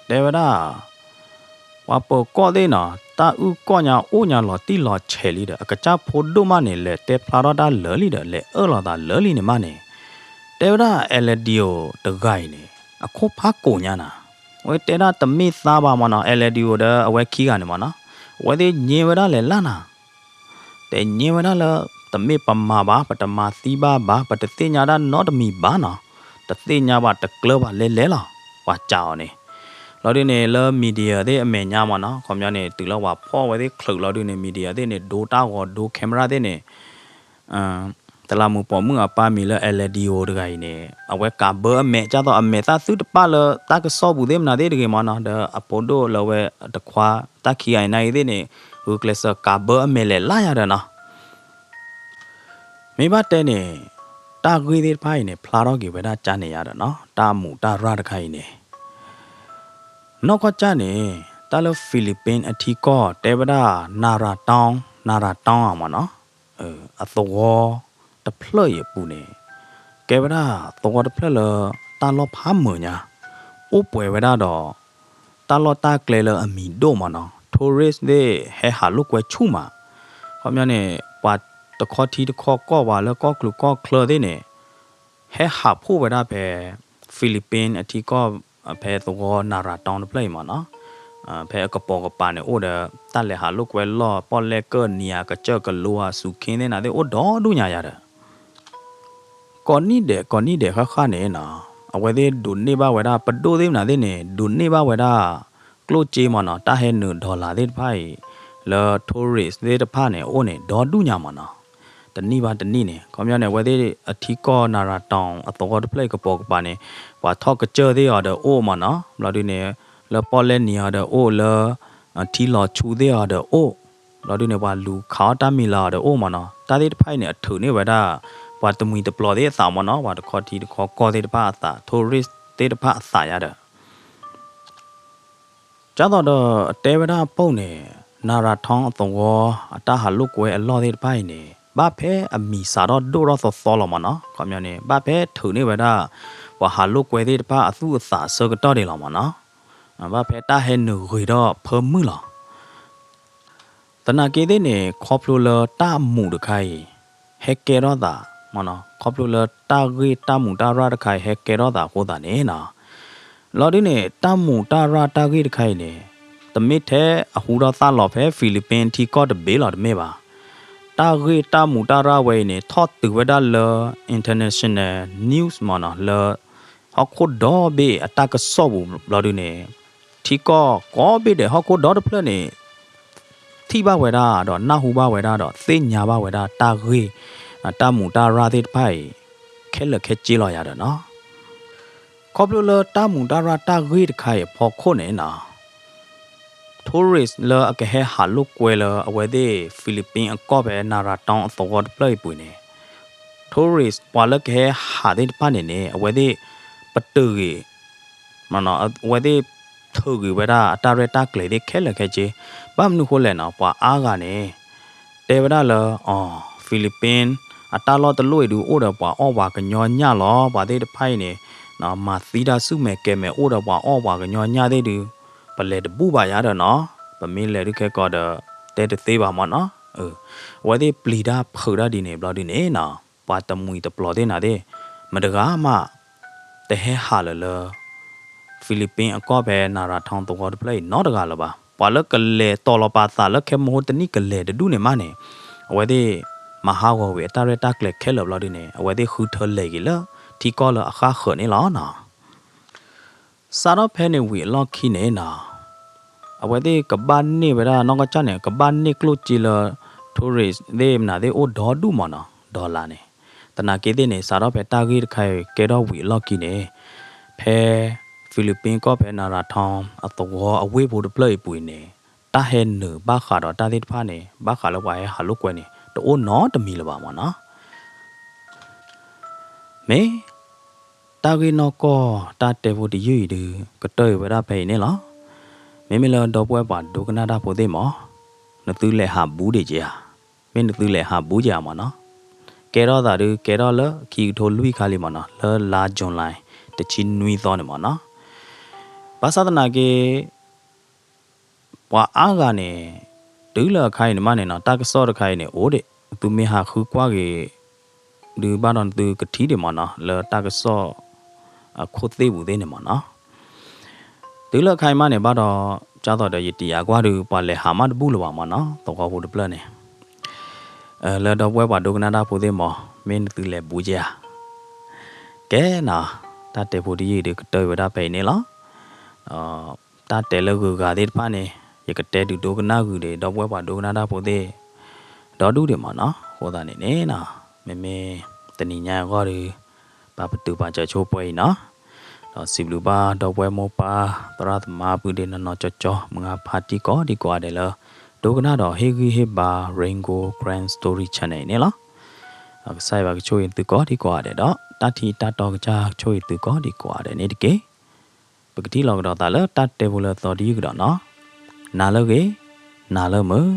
တဲဝဲဒၣ် ပှၤပၢၤကီၢ်သ့ၣ်နီၤ တၢ်အုၣ်ကီၢ်ညါအိၣ်ညါလီၤတံၢ်လီၤဆဲးလံဒီး အကစၢ်ဖိဒိၣ်မးန့ၣ် လဲၤတဲဖျါထီၣ်တၢ်လၢာ်လံဒီး လဲၤအၢၣ်လီၤသးလၢာ်လံန့ၣ်မးန့ၣ်, တဲဝဲဒၣ် Eladio တဂၤအံၤန့ၣ် အခိၣ်ဖးကိာ်ညါနၤ, အဝဲတဲဒၣ်တမ့ၢ်သါဘၣ်မးနီၤ, Eladio ဒီးအဝဲခံဂၤန့ၣ်မးနီၤ, အဝဲသ့ၣ်ညဲဝဲဒၣ်လဲၤလၢ်နၤ တဲညဲဝဲဒၣ်လၢ တမ့ၢ်ပမၤဘၣ်, ပတမၤသံဘၣ်ဘၣ်, ပတသ့ၣ်ညါဒၣ်နီတမံၤဘၣ်နီၤ, တသ့ၣ်ညါဘၣ်တကျၢၤဘၣ်လဲၤလဲၤလီၤ, ပှၤစံးအီၤန့ၣ်, လီၤဒုန့ၣ် လၢ media သ့ၣ်အမဲာ်ညါမးနီၤ, ခီပညီန့ၣ် တုၤလၢပှၤဖီၣ်ဝဲသ့ၣ်ချုးလီၤဒုန့ၣ် media သ့ၣ်န့ၣ် ဒိတၢ်ဂီၤဒိ camera သ့ၣ်န့ၣ် တလးမူးပိာ်မုၣ်အပၢ်မံၤလၢ Eladio တဂၤအံၤန့ၣ် အဝဲကးဘၢအမဲာ် ဒ်သိးအမဲာ်သၣ်သုတပာ်လၢတၢ်ကစီၣ်ပူၤသ့ၣ်မနုၤသ့ၣ်တဂ့ၤမးနီၤ, ဒီးအဖိဒိၣ်လၢဝဲတခွါ တၢ်ခံဂၤအံၤနၤအံၤသ့ၣ်န့ၣ် ဂုာ်ကျဲးစၢးကးဘၢအမဲာ်လဲၤလၢ်ယါဒီးနီၤ, မ့ၢ်ဘၣ်တဲန့ၣ် တၢ်ဂ့ၢ်သ့ၣ်တဖၣ်အံၤန့ၣ် ဖျါထီၣ်က့ၤဝဲဒၣ်ကၠၢန့ၣ်ယါဒီးနီၤ, တၢ်မူးတၢ်ရၢ်တခါအံၤန့ၣ် နီၢ်ကီၢ်ကၠၢန့ၣ် တၢ်လၢ Philippine အထံကီၢ်တဲဝဲဒၣ် Naratong, Naratong အမးနီၤ, အသဝီတဖျၢၣ်အံၤအပူၤန့ၣ် ကဲဝဲဒၣ်သဝီတဖျၢၣ်လၢ တၢ်လီၢ်ဖးမုာ်ညါ, အိၣ်ပှဲၤဝဲဒၣ်ဒီး တၢ်လီၢ်တၢ်ကျဲလၢအမံၤဒိၣ်မးနီၤ, tourist သ့ၣ်ဟဲဟးလိာ်ကွဲဆူၣ်မး, ခီပညီန့ၣ် ပှၤတခီထံတခီကီၢ် ပှၤလၢကီၢ်ချူးကီၢ်ချၢသ့ၣ်န့ၣ် ဟဲဟးဖှိၣ်ဝဲဒၣ်ဖဲ Philippine အထံကီၢ် ဖဲသဝီ Naratong တဖျၢၣ်အံၤမးနီၤ, ဖဲအကပိာ်ကပၤန့ၣ်အိၣ်ဒီး တၢ်လဲၤဟးလိာ်ကွဲလီၢ် ပီၣ်လဲၣ်ကၢၢ်နံၤဧါ ကစၢၢ်ကလိဧါ စူၤခ့သ့ၣ်နၤသ့ၣ်အိၣ်ဒီဒူၣ်ညါယါဒီး ကိးနံၣ်ဒဲး ကိးနံၣ်ဒဲးဃၣ်ဃၣ်န့ၣ်နီၤ, အဝဲသ့ၣ်ဒိးန့ၢ်ဘၣ်ဝဲဒၣ် ပဒိၣ်သ့ၣ်မနုၤသ့ၣ်န့ၣ် ဒိးန့ၢ်ဘၣ်ဝဲဒၣ် ကျိၣ်စ့မးနီၤ, တၢ်ဟဲနုာ် dollar သ့ၣ်တဖၣ်အံၤ လၢ tourist သ့ၣ်တဖၣ်န့ၣ် အအိၣ်န့ၣ် ဒီဒူၣ်ညါမးနီၤ. တနံၣ်ဘၣ်တနံၣ်န့ၣ် ခီပညီန့ၣ် အဝဲသ့ၣ်အထံကီၢ် Naratong အသဝီတဖျၢၣ်အံၤ ကပိာ်ကပၤန့ၣ် ပှၤထီၣ်ကစၢၢ်သ့ၣ်အီၤဒီးအိၣ်မးနီၤ, ဘျီဒုန့ၣ် လၢပီၣ်လဲၣ်နံၤအီၤဒီးအိၣ် လၢ ထံလီၤဆူသ့ၣ်အီၤဒီးအိၣ်, ဘျီဒုန့ၣ် ပှၤလူၤခးအီၣ်တၢ်မံၤလၢအီၤဒီးအိၣ်မးနီၤ, တၢ်သ့ၣ်တဖၣ်အံၤန့ၣ် အထုးန့ၢ်ဝဲဒၣ် ပှၤတမှံၤတပျီၤသ့ၣ်အသးမးနီၤ, ပှၤတခီထံတခီကီၢ်သ့ၣ်တဖၣ်အသး tourist သ့ၣ်တဖၣ်အသးယါဒီး ကၢ်သိးဒီးတဲဝဲဒၣ်အပိၢ်န့ၣ် Naratong အသဝီ အတၢ်ဟးလိာ်ကွဲအလီၢ်သ့ၣ်တဖၣ်အံၤန့ၣ် ဘၣ်ဖဲအမံၤစးထီၣ်ဒိၣ်ထီၣ်သီသီလီၤမးနီၤ, ခီပညီန့ၣ် ဘၣ်ဖဲထုးန့ၢ်ဝဲဒၣ် ပှၤဟးလိာ်ကွဲသ့ၣ်တဖၣ်အသူၣ်အသးအဆၢကတီၢ်ဒံးလီၤမးနီၤ, ဘၣ်ဖဲတၢ်ဟဲနုာ်ဂ့ၤထီၣ်ဖၢမုၢ်လီၤ. သနာ်က့သ့ၣ်န့ၣ် ခီဖျိလၢတၢ်မူးတခါအံၤ ဟဲကဲထီၣ်သးမးနီၤ, ခီဖျိလၢတၢ်ဂ့ၢ်တၢ်မူးတၢ်ရၢ်တခါအံၤ ဟဲကဲထီၣ်သးအဃိသတးန့ၣ်နီၤ, လီၤဒုန့ၣ် တၢ်မူးတၢ်ရၢ်တၢ်ဂ့ၢ်တခါအံၤန့ၣ် တမ့ၢ်ထဲအဟူထီၣ်သၣ်လီၤဖဲ Philippine ထံကီၢ်တဘ့ၣ်လီၤ တမ့ၢ်ဘၣ်. တၢ်ဂ့ၢ်တၢ်မူးတၢ်ရၢ်ဝဲအံၤန့ၣ် ထီၣ်တုၤဝဲဒၣ်လၢ international news မးနီၤ, လၢ ဟီၣ်ခိၣ်ဒီဘ့ၣ်အတၢ်ကစီၣ်ပူၤဘျီဒုန့ၣ် ထံကီၢ်ကိးဘ့ၣ်ဒဲးဟီၣ်ခိၣ်ဒီတဖျၢၣ်န့ၣ် ထံၣ်ဘၣ်ဝဲဒၣ်ဒီးနၢ်ဟူဘၣ်ဝဲဒၣ်ဒီးသ့ၣ်ညါဘၣ်ဝဲဒၣ်တၢ်ဂ့ၢ် တၢ်မူးတၢ်ရၢ်သ့ၣ်တဖၣ်အံၤ ခဲလၢာ်ခဲဆ့လီၤယၤဒီးနီၤ. ခီဖျိလၢတၢ်မူးတၢ်ရၢ်တၢ်ဂ့ၢ်တခါအံၤအဖီခိၣ်န့ၣ်နီၤ tourist လၢအကဟဲဟးလိာ်ကွဲလၢအဝဲသ့ၣ် Philippine အကီၢ်ဖဲ Naratong အသဝီတဖျၢၣ်အံၤပူၤန့ၣ် tourist ပှၤလၢကဟဲဟးသ့ၣ်တဖၣ်န့ၣ်န့ၣ် အဝဲသ့ၣ်ပတုာ်ဂ့ၤ အဝဲသ့ၣ်ထုးဂ့ၤဝဲဒၣ်အတၢ်ရဲၣ်တၢ်ကျဲၤသ့ၣ်ခဲလၢာ်ခဲဆ့, ဘၣ်မနုၤဃိလဲၣ်နီၤ ပှၤအါဂၤန့ၣ် တဲဝဲဒၣ်လၢ အီၤ Philippine အတၢ်လီၢ်တလိၣ်အံၤဒုးအိၣ်ဒီးပှၤအီၣ်ပှၤကညီညၣ်လီၤ, ပှၤသ့ၣ်တဖၣ်အံၤန့ၣ် မၤသံတၢ်ဆူၣ်မဲာ်ကဲၤမဲာ်အိၣ်ဒီးပှၤအီၣ်ပှၤကညီညၣ်သ့ၣ်ဒုး ပလဲၤတဘူၣ်ဘၣ်ယၤဒီးနီၤ, ပမ့ၢ်လဲၤဒုးခဲကီးဒီး တဲတသ့ဘၣ်မးနီၤ. အဝဲသ့ၣ်ပျံၤတၢ်ဖုးတၢ်ဒ်န့ၣ်ဘျီဒုန့ၣ်နီၤ, ပှၤတမှံၤတပျီၤသ့ၣ်နၤသ့ၣ် မတဂၤမး တဟဲဟးလၢၤလၢ Philippines အကီၢ်ဖဲ Naratong သဝီတဖျၢၣ်အံၤနီတဂၤလၢၤဘၣ်. ပှၤလၢကလဲၤတီၤလီၤပာ်သးလၢခဲမဟိတနံၣ်ကလဲၤတဒူၣ်န့ၣ်မးန့ၣ် အဝဲသ့ၣ် မၤဟးဂီၤဝံၤအတၢ်ရဲၣ်တၢ်ကျဲၤခဲလၢာ်ဘျီဒုန့ၣ် အဝဲသ့ၣ်ဃုထၢလဲၤက့ၤလၢထံကီၢ်လၢအဃၣ်ဃၢၤန့ၣ်လီၤနီၤ. စးထီၣ်ဖဲန့ၣ်ဝံၤအလီၢ်ခံန့ၣ်နီၤ, အဝဲသ့ၣ်ကဘၣ်န့ၢ်ဝဲဒၣ်နီၢ်ကီၢ်ကၢ်န့ၣ် ကဘၣ်န့ၢ်ကျိၣ်စ့လၢ tourist သ့ၣ်မနုၤသ့ၣ်အိၣ်ဒီဒူၣ်မးနီၤ, dollar န့ၣ်. သနာ်က့သ့ၣ်န့ၣ် စးထီၣ်ဖဲတၢ်ဂ့ၢ်တခါအံၤကဲထီၣ်ဝံၤအလီၢ်ခံန့ၣ် ဖဲ Philippines ကီၢ်ဖဲ Naratong အသဝီအဝ့ၢ်ဖိတဖျၢၣ်အံၤပူၤအံၤန့ၣ် တၢ်ဟဲနုာ်ဘၣ်ဃးဒီးတၢ်သ့ၣ်တဖၣ်န့ၣ် ဘၣ်ဃးလၢပှၤဟဲဟးလိာ်ကွဲန့ၣ် တအိၣ်နီတမံၤလၢၤဘၣ်မးနီၤ. မ့ၢ် တၢ်ဂ့ၢ်နီၢ်ကီၢ်တၢ်တဲဖိတယုၢ်အံၤဒုး ကတၢၢ်အံၤဝဲဒၣ်ဖဲအံၤန့ၣ်လီၤ. မ့မ့ၢ်လၢဒီပုၢ်ဝဲၢ်ပှၤဒိကနၣ်တၢ်ဖိသ့ၣ်မး, နသုလဲၤဟးဘူးဒံးက့ၤဧါ, မ့ၢ်နသုလဲၤဟးဘူးက့ၤဧါမးနီၤ. ကဲထီၣ်သးဒုး ကဲထီၣ်လၢခံကထိလွံၢ်ခါလံမးနီၤ, လၢလါ July တဆံနွံသီန့ၣ်မးနီၤ. ဘၣ်ဆၣ်သနာ်က့ ပှၤအါဂၤန့ၣ် တုၤလၢအခါအံၤန့ၣ်မးန့ၣ်နီၤ တၢ်ကစီၣ်တခါအံၤန့ၣ် အိၣ်ဒံး သုမ့ၢ်ဟးဃုကွၢ်က့ၤ ဒုးဘၣ်ဒီးနသုကထံၣ်ဒံးမးနီၤ လၢတၢ်ကစီၣ်အခိၣ်သ့ၣ်ပူၤသ့ၣ်န့ၣ်မးနီၤ. တုၤလၢအခါအံၤမးန့ၣ် ဘၣ်ဒီး ကၢ်သိးဒီးယတံၤယၤကွၢ်ဒုး ပှၤလဲၤဟးမးတဘူၣ်လၢၤဘၣ်မးနီၤ သဝီဖိတဖျၢၣ်န့ၣ် လၢဒီပုၢ်ဝဲၢ်ပှၤဒိကနၣ်တၢ်ဖိသ့ၣ်မး မ့ၢ်နသုလဲၤဘူးက့ၤဧါ. ကဲနီၤ တၢ်တဲဖိတယုၢ်အံၤဒုး ကတၢၢ်အံၤဝဲဒၣ်ဖဲအံၤန့ၣ်လီၤ. တၢ်တဲလၢဂုၤဂၤသ့ၣ်တဖၣ်န့ၣ် ယကတဲဒုးဒိကနၣ်ဂုၤဒံး ဒီပုၢ်ဝဲၢ်ပှၤဒိကနၣ်တၢ်ဖိသ့ၣ် ဒီဒူၣ်ဒံးမးနီၤ. အဃိသတးန့ၣ်န့ၣ်နီၤ မ့မ့ၢ်တနံၤညါအဂီၢ်ဒီး ပာ်ပတုာ်ပာ်စၢၤဆိပှဲၤအံၤနီၤ. ဒီးစံးဘျုးဘၣ်ဒီပုၢ်ဝဲၢ်မိၢ်ပၢ် သရၣ်သမါပုၢ်ဒ့နီၢ်နီၢ်ကၠီကၠီ မုၢ်ဂၤဖါတံၢ်ကိးဒံကိးဂၤဒဲးလၢ ဒိကနၣ်ဒီးဟ့ၣ်ဂံၢ်ဟ့ၣ်ဘါ Rain Gold Karen Story Channel အံၤန့ၣ်လီၤ. ကစၢ်ယွၤကဆိၣ်ဂ့ၤသုကိးဒံကိးဂၤဒဲးဒီး တၢ်ထံၣ်တၢ်တီကစၢ်ကဆိၣ်ဂ့ၤသုကိးဒံကိးဂၤဒဲးန့ၣ်တက့ၢ်. ပကထံၣ်လိာ်ကဒီးသးလၢတၢ်တဲဖိလၢအသီတယုၢ်ကဒီးနီၤ. နၤလၢဂ့ၤ, နၤလၢမုာ်,